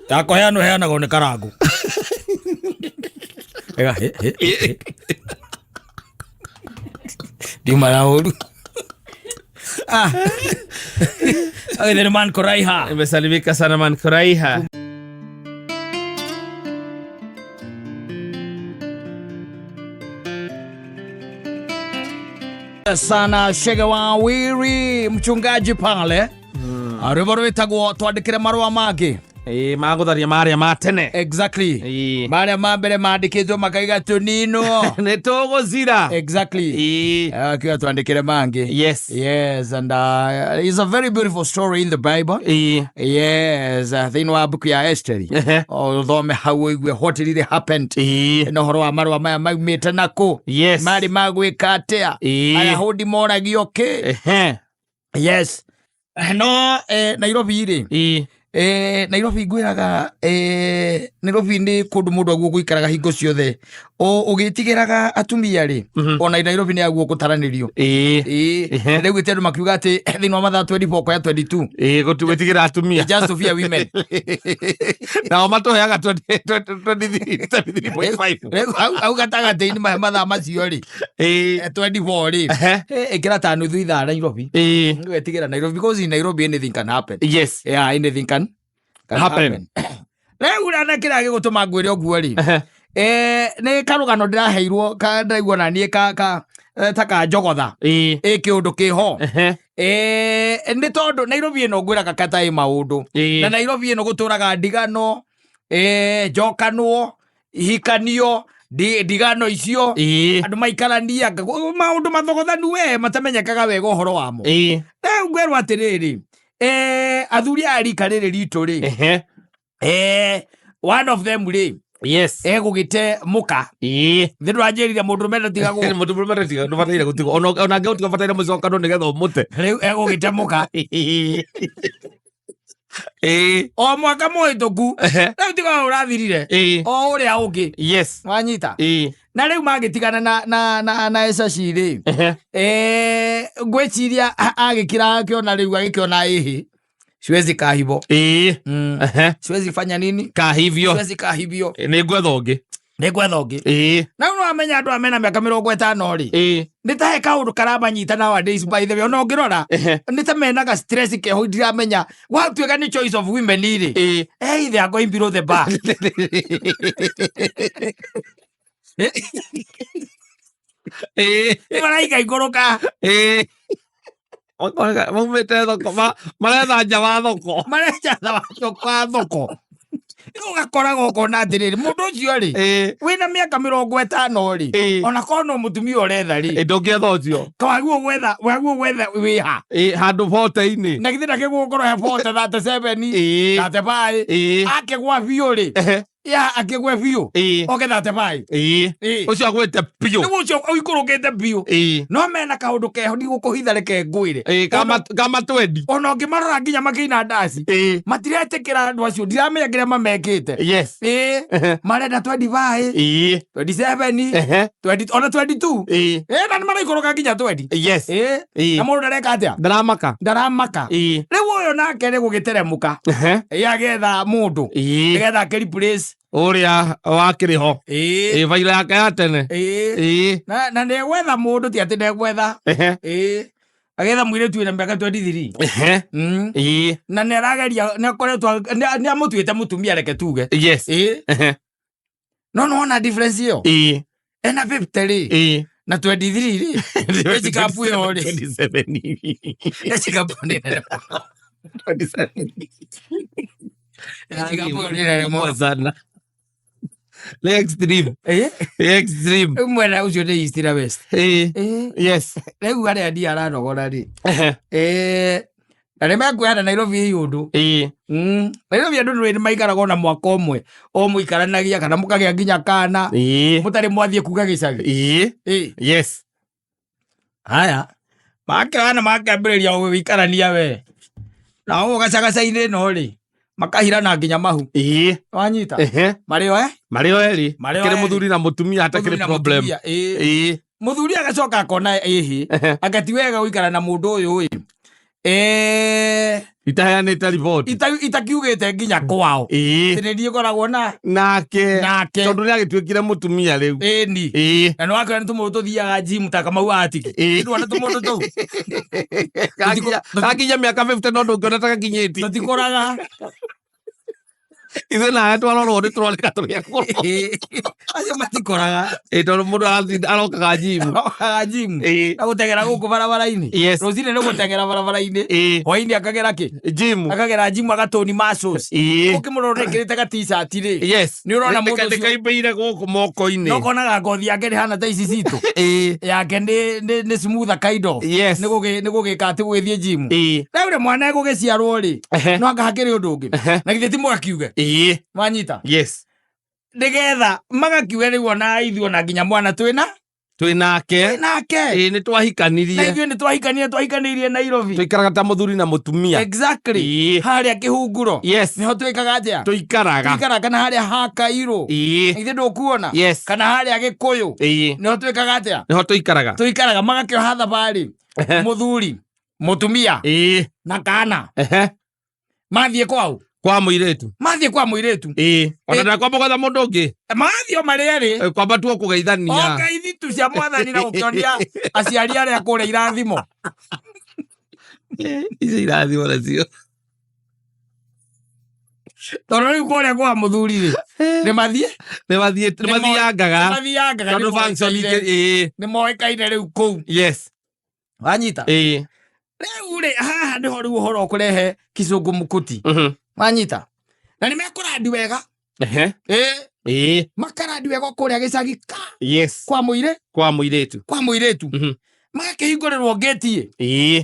Speaker 1: Ya kũheanwo heanagwo nĩ karangũ. Ega, he, he, he. Ndiuma na ũru. Agithĩ nĩ man kũraiha.
Speaker 2: Nimesalimika sana man kuraiha.
Speaker 1: Sana Shege wa Wiri mchungaji pale. Rwĩmbo rwĩtagwo twandĩkĩre marũa mangĩ.
Speaker 2: Ĩĩ, magũtharia marĩa ma tene.
Speaker 1: Exactly.
Speaker 2: Ĩĩ.
Speaker 1: Marĩa ma mbere mandĩkĩtwo makaiga tũninwo.
Speaker 2: Nĩ tũgũcira.
Speaker 1: Exactly.
Speaker 2: Ĩĩ.
Speaker 1: Akiuga twandĩkĩre mangĩ.
Speaker 2: Yes.
Speaker 1: Yes, and it's a very beautiful story in the Bible.
Speaker 2: Ĩĩ.
Speaker 1: Yes, thĩinĩ wa mbuku ya Esteri.
Speaker 2: Ehe.
Speaker 1: Ũthome hau ũigue what really happened.
Speaker 2: Ĩĩ.
Speaker 1: Na ũhoro wa marũa maya maumĩte nakũ.
Speaker 2: Yes.
Speaker 1: Marĩ ma gwĩka atĩa.
Speaker 2: Ĩĩ.
Speaker 1: Ayahudi moragio kĩ.
Speaker 2: Ehe.
Speaker 1: Yes. No Nairobi rĩ.
Speaker 2: Ĩĩ.
Speaker 1: Nairobi ngwĩraga, Nairobi nĩ kũndũ mũndũ aguo gũikaraga hingo ciothe. Ũgĩtigĩraga atumia rĩ, ona Nairobi nĩ aguo gũtaranĩrio.
Speaker 2: Ĩĩ.
Speaker 1: Ĩĩ.
Speaker 2: Ehe.
Speaker 1: Rĩu gĩte andũ makiuga atĩ thĩinĩ wa mathaa 24 kwa 22.
Speaker 2: Ĩĩ, gwĩtigĩra atumia.
Speaker 1: Just to fear women.
Speaker 2: Nao matũheaga 23.5.
Speaker 1: Rĩu hau gatagatĩ-inĩ mathaa macio rĩ,
Speaker 2: Ĩĩ.
Speaker 1: 24 rĩ,
Speaker 2: Ehe.
Speaker 1: ĩkĩra ta nuthu ithaa Nairobi.
Speaker 2: Ĩĩ.
Speaker 1: Gwĩtigĩra Nairobi because in Nairobi anything can happen.
Speaker 2: Yes.
Speaker 1: Yeah, anything can
Speaker 2: Happen.
Speaker 1: happen. Rĩu rana kĩrĩa gĩgũtũma ngwĩre ũguo rĩ,
Speaker 2: Ehe.
Speaker 1: Nĩ karũgano ndĩraheirwo ka ndĩraigua na niĩ ka ta ka njogotha.
Speaker 2: Ĩĩ.
Speaker 1: Ĩ kĩũndũ kĩho.
Speaker 2: Ehe.
Speaker 1: Nĩ tondũ Nairobi ĩno ngwĩraga kata ĩ maũndũ.
Speaker 2: Ĩĩ.
Speaker 1: Na Nairobi ĩno gũtũraga ndigano, njokanwo, ihikanio, ndigano icio.
Speaker 2: Ĩĩ.
Speaker 1: Andũ maikarania, maũndũ mathogothanu we matamenyekaga wega ũhoro wamo.
Speaker 2: Ĩĩ.
Speaker 1: Rĩu ngwĩrwo atĩrĩrĩ, athuri aya rika rĩrĩ ritũ rĩ,
Speaker 2: Ehe.
Speaker 1: One of them rĩ,
Speaker 2: Yes.
Speaker 1: Egũgĩte mũka.
Speaker 2: Ĩĩ.
Speaker 1: Thĩ ndũranjĩrire mũndũ ũrũme ndatigagwo.
Speaker 2: Mũndũ mũrũme ndatigagwo, ndũbataire gũtigwo. Ona angĩgũtiga ũbataire mũcokano nĩgetha ũmũte.
Speaker 1: Rĩu egũgĩte mũka.
Speaker 2: Ĩĩ.
Speaker 1: O mwaka mũhĩtũku.
Speaker 2: Ehe.
Speaker 1: Rĩu tiga ũyũ ũrathirire.
Speaker 2: Ĩĩ.
Speaker 1: O ũrĩa ũngĩ.
Speaker 2: Yes.
Speaker 1: Wanyita.
Speaker 2: Ĩĩ.
Speaker 1: Na rĩu magĩtigana na Esaci rĩ.
Speaker 2: Ehe.
Speaker 1: Ngwĩciria agĩkira akĩona rĩu agĩkĩona ĩhĩ. Siwezi kaa hivyo.
Speaker 2: Ĩĩ. Ehe.
Speaker 1: Siwezi fanya nini?
Speaker 2: Kaa hivyo.
Speaker 1: Siwezi kaa hivyo.
Speaker 2: Nĩ ngwetha ũngĩ.
Speaker 1: Nĩ ngwetha ũngĩ.
Speaker 2: Ĩĩ.
Speaker 1: Na rĩu nĩwamenya andũ aya mena mĩaka mĩrongo ĩtano rĩ.
Speaker 2: Ĩĩ.
Speaker 1: Nĩ ta he kaũndũ karamanyita nowadays by the way, ona ũngĩrora.
Speaker 2: Ehe.
Speaker 1: Nĩ ta menaga stress keho ndiramenya. Gwatuĩka nĩ choice of women rĩ.
Speaker 2: Ĩĩ.
Speaker 1: Hey, they are going below the bar.
Speaker 2: Ĩĩ.
Speaker 1: Maraika ikũrũka.
Speaker 2: Ĩĩ. Maumĩte thoko, maretha nja wa thoko.
Speaker 1: Maretha nja wa thoko. Rĩu ũgakoraga ũkona atĩrĩrĩ, mũndũ ũcio rĩ,
Speaker 2: Ĩĩ.
Speaker 1: wĩna mĩaka mĩrongo ĩtano rĩ,
Speaker 2: Ĩĩ.
Speaker 1: ona korwo no mũtumia ũretha rĩ,
Speaker 2: Ĩĩ, ndũngĩetha ũcio.
Speaker 1: Wagwo gwetha, wagwo gwetha wĩha.
Speaker 2: Ĩĩ, handũ 40-inĩ.
Speaker 1: Na githĩ ndakĩgũkorwo he 40, 37,
Speaker 2: Ĩĩ.
Speaker 1: 35.
Speaker 2: Ĩĩ.
Speaker 1: Akĩgwa biũ rĩ.
Speaker 2: Ehe.
Speaker 1: Ya, akĩgwe biũ.
Speaker 2: Ĩĩ.
Speaker 1: Oke 35.
Speaker 2: Ĩĩ.
Speaker 1: Ĩĩ.
Speaker 2: Ũcio agwĩte biũ.
Speaker 1: Rĩu ũcio ũikũrũkĩte biũ.
Speaker 2: Ĩĩ.
Speaker 1: No mena kaũndũ keho ndigũkũhitha reke ngwĩre.
Speaker 2: Ĩĩ, kama twendi.
Speaker 1: Ona ũngĩmarora nginya makĩina ndaci.
Speaker 2: Ĩĩ.
Speaker 1: Matiretĩkĩra andũ acio, ndiramenya kĩrĩa mamekĩte.
Speaker 2: Yes.
Speaker 1: Ĩĩ.
Speaker 2: Ehe.
Speaker 1: Marenda 25.
Speaker 2: Ĩĩ.
Speaker 1: 27.
Speaker 2: Ehe.
Speaker 1: 20, ona 22.
Speaker 2: Ĩĩ.
Speaker 1: Ĩĩ, na nĩmaraikũrũka nginya 20.
Speaker 2: Yes.
Speaker 1: Ĩĩ.
Speaker 2: Ĩĩ.
Speaker 1: Na mũndũ ndareka atĩa?
Speaker 2: Ndaramaka.
Speaker 1: Ndaramaka.
Speaker 2: Ĩĩ.
Speaker 1: Rĩu ũyũ nake nĩ gũgĩteremũka.
Speaker 2: Ehe.
Speaker 1: Ĩĩ, agetha mũndũ.
Speaker 2: Ĩĩ.
Speaker 1: Nĩgetha akĩ replace.
Speaker 2: Ũrĩa wakĩrĩ ho.
Speaker 1: Ĩĩ.
Speaker 2: Ĩĩ, baira yake ya tene.
Speaker 1: Ĩĩ.
Speaker 2: Ĩĩ.
Speaker 1: Na nĩegwetha mũndũ, ti atĩ ndegwetha.
Speaker 2: Ehe.
Speaker 1: Ĩĩ. Agetha mũirĩtu wĩna mĩaka 23.
Speaker 2: Ehe. Ĩĩ.
Speaker 1: Na nĩarageria, nĩakoretwo, nĩamũtuĩte mũtumia reke tuge.
Speaker 2: Yes.
Speaker 1: Ĩĩ.
Speaker 2: Ehe.
Speaker 1: No nĩwona difference ĩyo?
Speaker 2: Ĩĩ.
Speaker 1: Ena 50 rĩ.
Speaker 2: Ĩĩ.
Speaker 1: Na 23 rĩ. Age gap ĩyo rĩ.
Speaker 2: 27.
Speaker 1: Age gap nĩ nene mũno.
Speaker 2: 27.
Speaker 1: Age gap ĩyo nĩ nene mũno.
Speaker 2: Sana. Nĩ extreme.
Speaker 1: Ĩĩ.
Speaker 2: Nĩ extreme.
Speaker 1: Rĩu mwena ũcio nĩ East na West.
Speaker 2: Ĩĩ.
Speaker 1: Ĩĩ.
Speaker 2: Yes.
Speaker 1: Rĩu arĩa ndia aranogora rĩ.
Speaker 2: Ehe.
Speaker 1: Ĩĩ. Na nĩ mekuoyana Nairobi ĩ ũndũ.
Speaker 2: Ĩĩ.
Speaker 1: Nairobi andũ nĩ maikaraga ona mwaka ũmwe. O mũikaranagia kana mũkagĩa nginya kana.
Speaker 2: Ĩĩ.
Speaker 1: Mũtarĩ mwathiĩ kuga gĩcagi.
Speaker 2: Ĩĩ.
Speaker 1: Ĩĩ.
Speaker 2: Yes.
Speaker 1: Haya. Makĩoyana makĩambĩrĩria gũikarania we. Na ũguo gacagaca-inĩ ĩno rĩ, makahirana nginya mahu.
Speaker 2: Ĩĩ.
Speaker 1: Wanyita?
Speaker 2: Ehe.
Speaker 1: Marĩ o
Speaker 2: Marĩ o erĩ.
Speaker 1: Marĩ o
Speaker 2: Kĩrĩ
Speaker 1: erĩ.
Speaker 2: mũthuri na mũtumia hatakĩrĩ
Speaker 1: Mũthuri na
Speaker 2: problem.
Speaker 1: mũtumia, ĩĩ.
Speaker 2: Ĩĩ.
Speaker 1: Mũthuri agacoka akona ĩhĩ.
Speaker 2: Ehe.
Speaker 1: Anga ti wega gũikara na mũndũ ũyũ ĩ.
Speaker 2: Itaheanĩte riboti.
Speaker 1: Itakiugĩte nginya kwao.
Speaker 2: Ĩĩ.
Speaker 1: Atĩ nĩ niĩ ngoragwo na
Speaker 2: nake.
Speaker 1: Nake.
Speaker 2: Tondũ nĩ agĩtuĩkire mũtumia rĩu.
Speaker 1: Ĩni.
Speaker 2: Ĩĩ.
Speaker 1: Na nĩ wakĩona nĩ tũmũndũ tũthiaga gym ta Kamau Atiki.
Speaker 2: Ĩĩ.
Speaker 1: Nĩ tũmũndũ tũu.
Speaker 2: Gakinya mĩaka 50 no ndũngĩona ta gakinyĩtie.
Speaker 1: Tũtikũraga.
Speaker 2: Ithuĩ nawe twarorwo nĩ tũroneka tũrĩ akũrũ.
Speaker 1: Acio matikoraga.
Speaker 2: Ĩ, tondũ mũndũ arokaga njimu.
Speaker 1: Arokaga njimu. Na gũteng'era gũkũ barabara-inĩ.
Speaker 2: Yes.
Speaker 1: Rũcinĩ nĩ gũteng'era barabara-inĩ. Hwainĩ akagera kĩ?
Speaker 2: Njimu.
Speaker 1: Akagera njimu agatũni muscles. Ũkĩmũrora ekĩrĩte ga t-shirt rĩ.
Speaker 2: Yes.
Speaker 1: Nĩ ũrona mũndũ ũcio.
Speaker 2: Nĩkaimbĩire gũkũ moko-inĩ.
Speaker 1: No konaga ngothi yake ndĩhana ta ici citũ. Yake nĩ smoother kind of.
Speaker 2: Yes.
Speaker 1: Nĩ gũgĩka atĩ gũgĩthiĩ njimu. Rĩu rĩ mwana egũgĩciarwo rĩ. No anga hakĩrĩ ũndũ ũngĩ. Na githĩ ti mũgakiuge. Wanyita.
Speaker 2: Yes.
Speaker 1: Nĩgetha magakiuge rĩu ona ithuĩ ona nginya mwana twĩna
Speaker 2: Twĩ nake.
Speaker 1: Twĩ nake.
Speaker 2: Ĩĩ, nĩ twahikanirie.
Speaker 1: Na ithuĩ nĩ twahikanire, twahikanĩirie Nairobi.
Speaker 2: Tũikaraga ta mũthuri na mũtumia.
Speaker 1: Exactly. Harĩa Kĩhunguro.
Speaker 2: Yes.
Speaker 1: Nĩho twĩkaga atĩa?
Speaker 2: Tũikaraga.
Speaker 1: Tũikaraga kana harĩa ha Kairũ. Ithuĩ ndũkuona?
Speaker 2: Yes.
Speaker 1: Kana harĩa Gĩkũyũ. Nĩho twĩkaga atĩa?
Speaker 2: Nĩho tũikaraga.
Speaker 1: Tũikaraga magakĩoha thabarĩ. Mũthuri, mũtumia. Na kana. Mathiĩ kwao.
Speaker 2: Kwa mũirĩtu.
Speaker 1: Mathiĩ kwa mũirĩtu.
Speaker 2: Ĩĩ. Ona ndakwamba gwetha mũndũ ũngĩ.
Speaker 1: Mathiĩ o marĩ erĩ.
Speaker 2: Kwamba tu kũgeithania.
Speaker 1: O ngeithi tu cia mwathani na gũkĩonia aciari arĩa kũrĩa irathimo.
Speaker 2: Icio irathimo nacio.
Speaker 1: Tondũ rĩu kũrĩa kwa mũthuri rĩ, nĩ mathiĩ?
Speaker 2: Nĩ mathiĩ, nĩ mathiangaga.
Speaker 1: Nĩ mathiangaga,
Speaker 2: Tondũ function ingĩ, ĩĩ.
Speaker 1: Nĩ moĩkaine rĩu kũu.
Speaker 2: Yes.
Speaker 1: Wanyita?
Speaker 2: Ĩĩ.
Speaker 1: Rĩu rĩ, haha nĩho rĩu ũhoro ũkũrehe kizungumkuti. Wanyita? Na nĩ mekũrandi wega. Ĩĩ.
Speaker 2: Ĩĩ.
Speaker 1: Makarandi wega kũrĩa gĩcagi ka.
Speaker 2: Yes.
Speaker 1: Kwa mũirĩ?
Speaker 2: Kwa mũirĩtu.
Speaker 1: Kwa mũirĩtu. Magakĩhingũrĩrwo ngĩti.
Speaker 2: Ĩĩ.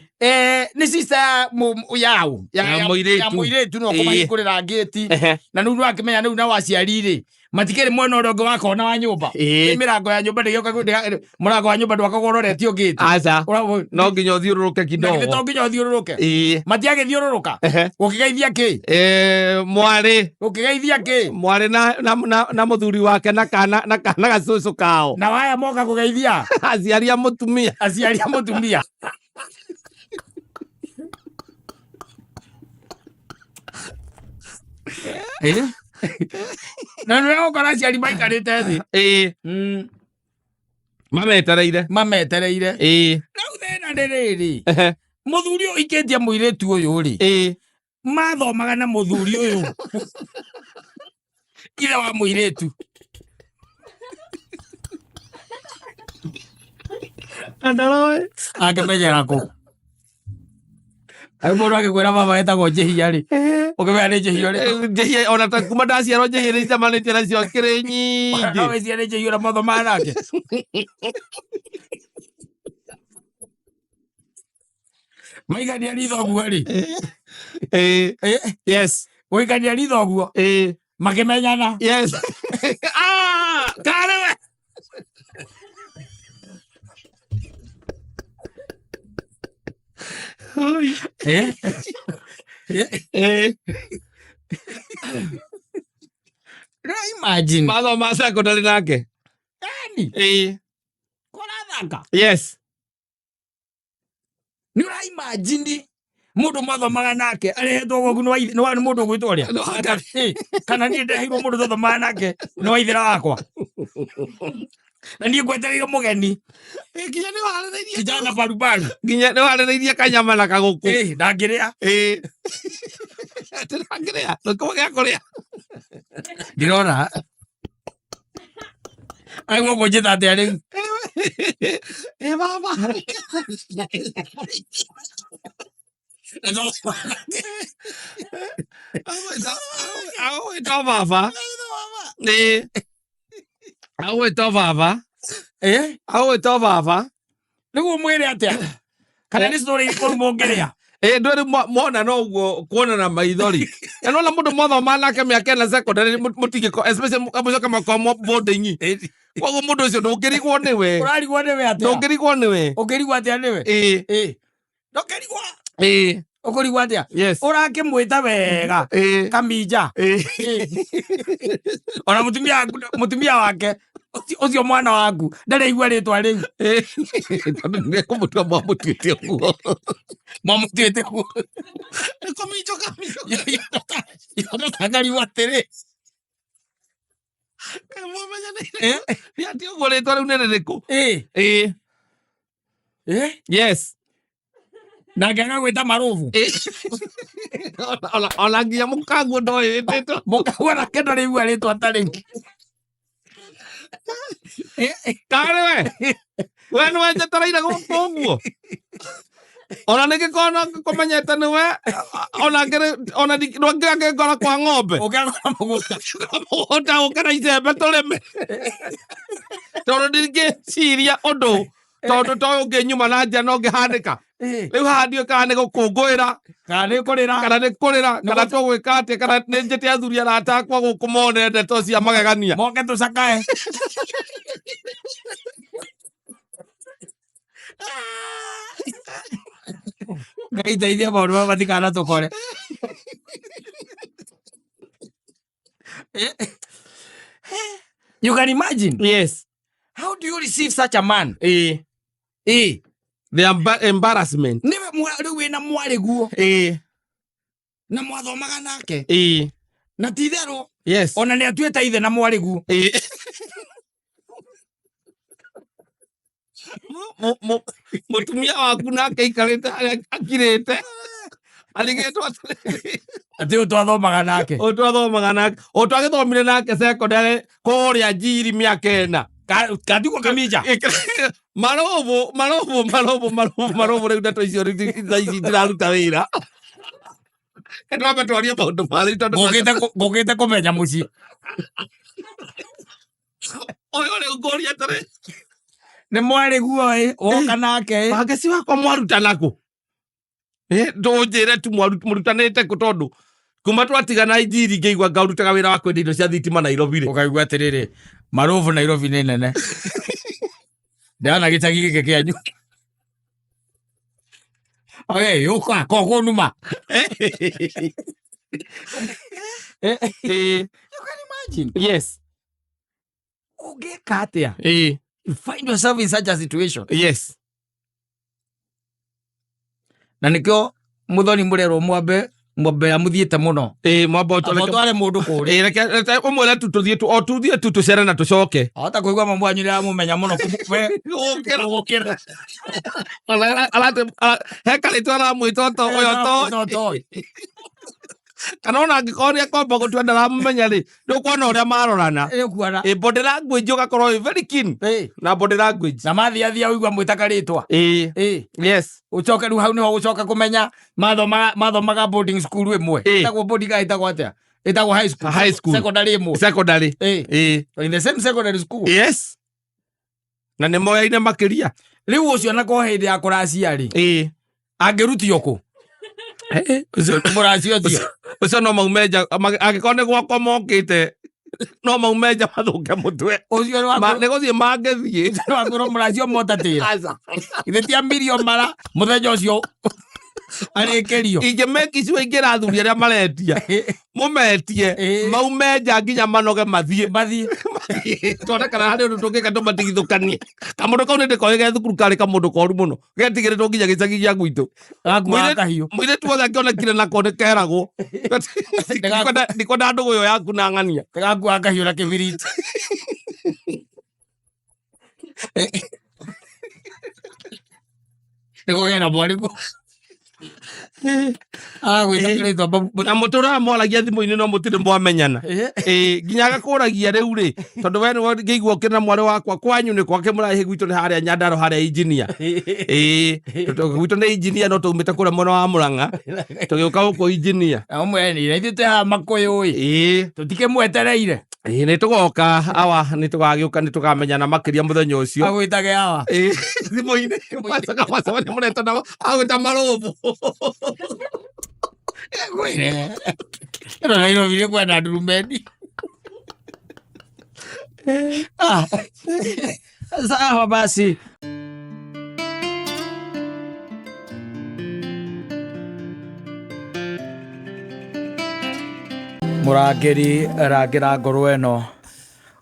Speaker 1: Nĩ sister ya yao.
Speaker 2: Ya mũirĩtu.
Speaker 1: Ya mũirĩtu no kũmahingũrĩra ngĩti. Na rĩu nĩwakĩmenya rĩu nao aciari rĩ, matikĩrĩ mwena ũrĩa ũngĩ wa kona wa nyũmba. Mĩrango ya nyũmba ndĩgĩũka, mũrango wa nyũmba ndwakagwo ũroretio ngĩti.
Speaker 2: Aca. No nginya ũthiũrũrũke kidogo.
Speaker 1: Na githĩ to nginya ũthiũrũrũke? Matiagĩthiũrũrũka? Gũkĩgeithia kĩ?
Speaker 2: Mwarĩ.
Speaker 1: Gũkĩgeithia kĩ?
Speaker 2: Mwarĩ na mũthuri wake na kana, na kana gacũcũ kao.
Speaker 1: Na waya moka kũgeithia?
Speaker 2: Aciari a mũtumia.
Speaker 1: Aciari a mũtumia. Na nĩ ũgũkora aciari maikarĩte thĩ.
Speaker 2: Mametereire.
Speaker 1: Mametereire. Rĩu thĩna nĩ rĩrĩ. Mũthuri ũyũ ũikĩtie mũirĩtu ũyũ rĩ. Mathomaga na mũthuri ũyũ. Ithe wa mũirĩtu.
Speaker 2: Andaroe.
Speaker 1: Angĩmenyera kũ? Ayo mũndũ angĩkwĩra baba etagwo Njĩhia rĩ. Ũkĩmenya nĩ Njĩhia rĩ.
Speaker 2: Njĩhia ona ta kuma ndaciarwo Njĩhia nĩ icemanĩtie nacio kĩrĩ nyingĩ.
Speaker 1: No wĩcirie nĩ Njĩhia ũrĩa mathomaga nake. Maigania ritho ũguo rĩ.
Speaker 2: Yes.
Speaker 1: Gũikania ritho ũguo. Makĩmenyana.
Speaker 2: Yes. Karĩ we.
Speaker 1: Rĩu imagine.
Speaker 2: Mathoma secondary nake.
Speaker 1: Yani. Kũrathaka.
Speaker 2: Yes.
Speaker 1: Nĩ ũra imagine mũndũ mwathomaga nake arehetwo gwaku nĩ mũndũ ũgwĩtwo ũrĩa? Kana niĩ ndeheirwo mũndũ twathomaga nake nĩ waithĩra wakwa. Na niĩ ngwetereire mũgeni.
Speaker 2: Nginya nĩ warĩrĩirie.
Speaker 1: Kijana barubaru.
Speaker 2: Nginya nĩ warĩrĩirie kanyama na kagũkũ.
Speaker 1: Ndangĩrĩa.
Speaker 2: Atĩ ndangĩrĩa. Ndũkĩmwe gĩa kũrĩa.
Speaker 1: Ndirona. Ai gũkũ njĩta atĩa rĩu?
Speaker 2: Baba. Agũgwĩta baba. Agũgwĩta baba. Agũgwĩta baba.
Speaker 1: Rĩu ũmwĩre atĩa? Kana nĩ story irĩkũ mũngĩrĩa?
Speaker 2: Ndwĩ rĩu mwona no ũguo kuonana maithori. Na nona mũndũ mwathoma nake mĩaka ĩna secondary mũtingĩko, especially mũcoke mũgakorwo boarding. Koguo mũndũ ũcio ndũngĩrigwo nĩwe.
Speaker 1: Ũrarigwo nĩwe atĩa?
Speaker 2: Ndũngĩrigwo nĩwe.
Speaker 1: Ũngĩrigwo atĩa nĩwe? Ndũngĩrigwo. Ũkũrigwo atĩa?
Speaker 2: Yes.
Speaker 1: Ũrakĩmwĩta wega. Kaminja. Ona mũtumia wake, ũcio mwana waku, ndarĩ aigua rĩtwa rĩu.
Speaker 2: Tondũ nĩ kũmũtua mwamũtuĩte ũguo.
Speaker 1: Mwamũtuĩte ũguo.
Speaker 2: Kũminjo, kaminjo.
Speaker 1: Yonotangarigwo atĩrĩ.
Speaker 2: Mwamenyanĩire. Nĩ atĩ ũguo rĩtwa rĩu nĩ rĩrĩkũ?
Speaker 1: Yes. Nake agagwĩta marũbu.
Speaker 2: Ona nginya mũkaguo ndoĩ ĩtĩtwo.
Speaker 1: Mũkaguo nake ndarĩigua rĩtwa ta rĩu.
Speaker 2: Karĩ we we nĩ wenjetereire gũkũ ũguo ona nĩ gĩkorwo no kũmenyete nĩ we ona ngĩrĩ ona ndwangĩra ngora kwa ng'ombe.
Speaker 1: Ũkĩagũra mũgũnda.
Speaker 2: Mũgũnda ũke na icembe tũrĩme, tondũ ndingĩciria ũndũ tondũ to ũngĩnyuma na nja no ngĩhanĩka. Rĩu haha ndiũĩ kana nĩ gũkũngũĩra
Speaker 1: kana nĩ kũrĩra,
Speaker 2: kana nĩ kũrĩra, kana tũgwĩka atĩa, kana nĩ njĩte athuri arata akwa gũkũ mone ndeto cia magegania.
Speaker 1: Moke tũcakae. Ngai teithia maũndũ maya matikanatũkore. You can imagine.
Speaker 2: Yes.
Speaker 1: How do you receive such a man?
Speaker 2: The embarrassment.
Speaker 1: Niwe rĩu wĩna mwarĩ guo na mwathomaga nake na ti itherũ ona nĩ atuĩte ithe na mwarĩ guo.
Speaker 2: Mũtumia waku nake aikarĩte harĩa akirĩte arigĩtwo atĩrĩrĩ,
Speaker 1: atĩ ũyũ twathomaga nake,
Speaker 2: ũyũ twathomaga nake, ũyũ twagĩthomire nake secondary kũrĩa Njiri mĩaka 4.
Speaker 1: Katigwo kamija.
Speaker 2: Marũbũ marũbũ marũbũ marũbũ marũbũ. Rĩu ndeto icio rĩu thaa ici ndiraruta wĩra. Twambe twarie maũndũ marĩ tondũ
Speaker 1: Ngũkĩte kũmenya mũciĩ.
Speaker 2: Ũyũ rĩu ngũria atĩrĩ,
Speaker 1: nĩ mwarĩ guo ĩ woka nake ĩ.
Speaker 2: Wangeci wakwa mwarutana kũ? Ndũnjĩre tu mũrutanĩte kũ, tondũ kuma twatigana Injiri ngĩigua ngaurutaga wĩra wa kwendia indo cia thitima Nairobi rĩ.
Speaker 1: Ũkaigua atĩrĩrĩ, marũbũ, Nairobi nĩ nene, ndĩrona gĩcagi gĩkĩ kĩanyu. Okay, ũka kogunuma. You can imagine. Ũngĩka atĩa? You find yourself in such a situation. Na nĩkĩo mũthoni mũrerwo mwambe mwambe amũthiĩte mũno.
Speaker 2: Mwamba
Speaker 1: Amba ũtware mũndũ kũrĩa.
Speaker 2: Reke ũmwĩre tu tũthiĩ tu o tuthiĩ tu tũcere na tũcoke.
Speaker 1: Ahota kũigua mamu wanyu nĩ aramũmenya mũno we.
Speaker 2: Gũkĩra.
Speaker 1: Gũkĩra.
Speaker 2: He karĩtwa aramwĩta to ũyũ to
Speaker 1: No toĩ.
Speaker 2: Kana ona angĩkorwo nĩ akwamba gũtua ndaramũmenya rĩ, nĩ ũkuona ũrĩa marorana.
Speaker 1: Nĩ ũkuona.
Speaker 2: Body language ũgakorwo wĩ very keen na body language.
Speaker 1: Na mathiathia ũigua mwĩta karĩtwa. Ũcoke rĩu hau nĩho gũcoka kũmenya mathomaga boarding school ĩmwe. Ĩtagwo boarding kana ĩtagwo atĩa? Ĩtagwo high school.
Speaker 2: High school.
Speaker 1: Secondary ĩmwe.
Speaker 2: Secondary.
Speaker 1: In the same secondary school.
Speaker 2: Yes, na nĩ moyaine makĩria.
Speaker 1: Rĩu ũcio na ko hĩndĩ ya kũracia rĩ, angĩrutio kũ mũracio ũcio?
Speaker 2: Ũcio no maume nja angĩkorwo nĩ gwakwa mokĩte no maume nja mathũke mũtwe.
Speaker 1: Ũcio nĩ
Speaker 2: Nĩ gũthiĩ mangĩthiĩ.
Speaker 1: Wakwĩrwo mũracio motatĩra.
Speaker 2: Aca.
Speaker 1: Ithe ti amirio mara mũthenya ũcio arĩkĩrio.
Speaker 2: Ingĩmeki cio ingĩra athuri arĩa marendia mũmetie maume nja nginya manoge mathiĩ.
Speaker 1: Mathiĩ.
Speaker 2: Tuone kana harĩ ũndũ tũngĩka tũmatigithũkanie. Kamũndũ kau nĩ ndĩkoĩ ge thukuru karĩ kamũndũ koru mũno getigĩrĩtwo nginya gĩcagi gĩa gwitũ.
Speaker 1: Gakuaga kahiũ.
Speaker 2: Mũirĩtu wothe angĩonekire nako nĩ keragwo, "Ndikwenda ndũgũ ĩyo yaku na ng'ania."
Speaker 1: Gakuaga kahiũ na kĩbiriti. Nĩ kũgĩa na mwarimũ agwĩta rĩtwa.
Speaker 2: Na mũtũraga mwaragia thimũ-inĩ no mũtirĩ mwamenyana. Nginya agakũragia rĩu rĩ, tondũ we nĩwe ngĩigua ũkĩrĩ na mwarĩ wakwa, kwanyu nĩ kwake mũraihi? Gwitũ nĩ harĩa Nyandarua harĩa injinia. Tondũ gwitũ nĩ injinia no tũumĩte kũrĩa mwena wa Mũrang'a tũgĩũka gũkũ injinia.
Speaker 1: Ũmwe na ithuĩ twĩ haha makũyũ ĩ tũtikĩmwetereire.
Speaker 2: Nĩ tũgoka awa, nĩ tũgagĩũka, nĩ tũkamenyana makĩria mũthenya ũcio.
Speaker 1: Agwĩtage awa.
Speaker 2: Thimũ-inĩ macoka macemania mũretana agwĩta marũbũ.
Speaker 1: Ngwĩre ĩno Nairobi nĩ kwenda ndurumeni. Ah, sawa basi. Mũrangĩri, rangĩra ngoro ĩno,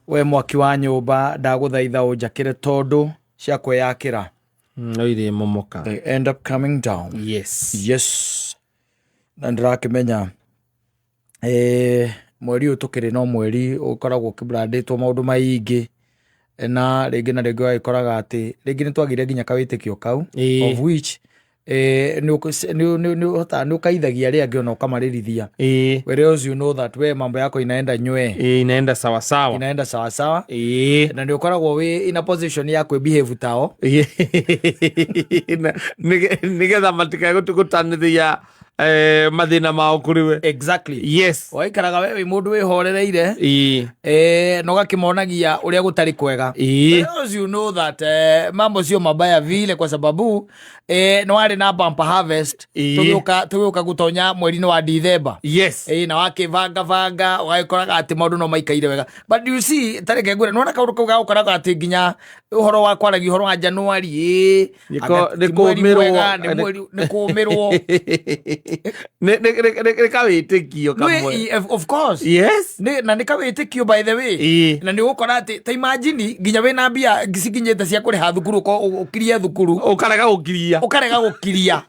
Speaker 1: we mwaki wa nyũmba, ndagũthaitha ũnjakĩre tondũ cia kwĩyakĩra
Speaker 2: no irĩ momoka.
Speaker 1: They end up coming down. Yes, na ndĩrakĩmenya mweri ũyũ tũkĩrĩ no mweri ũkoragwo ũkĩbrandĩtwo maũndũ maingĩ, na rĩngĩ na rĩngĩ ũgagĩkoraga atĩ rĩngĩ nĩ twagire nginya kawĩtĩkio kau, of which Nĩ ũkaithagia arĩa angĩ ona ũkamarĩrithia. Whereas you know that we mambo yako inaenda nywee.
Speaker 2: Ĩĩ, inaenda sawasawa.
Speaker 1: Inaenda sawasawa. Na nĩ ũkoragwo wĩ in a position ya kwĩ behave tao.
Speaker 2: Nĩgetha matikae gũtanĩthia mathĩna mao kũrĩ we.
Speaker 1: Waikaraga we wĩ mũndũ wĩhorereire, na ũgakĩmonagia ũrĩa gũtarĩ kwega. Whereas you know that mambo sio mabaya vile, kwa sababu nĩ warĩ na bumper harvest. Tũgĩũka gũtonya mweri-inĩ wa Dithemba. Na wakĩbanga banga ũgagĩkoraga atĩ maũndũ no maikaire wega, but you see, tareke ngwĩre, nĩwona kaũndũ kau gagũkoraga atĩ nginya ũhoro wa kwaragia ũhoro wa Januari, anga
Speaker 2: Nĩ
Speaker 1: ti mweri
Speaker 2: kũũmĩrwo.
Speaker 1: mwega, nĩ mweri nĩ kũũmĩrwo.
Speaker 2: Nĩ kawĩtĩkio kamwe.
Speaker 1: Of course. Na nĩ kawĩtĩkio, by the way. Na nĩ ũgũkora atĩ ta imagine nginya wĩna mbia cikinyĩte cia kũrĩha thukuru, ũkirie thukuru.
Speaker 2: Ũkarega gũkiria.
Speaker 1: Ũkarega gũkiria.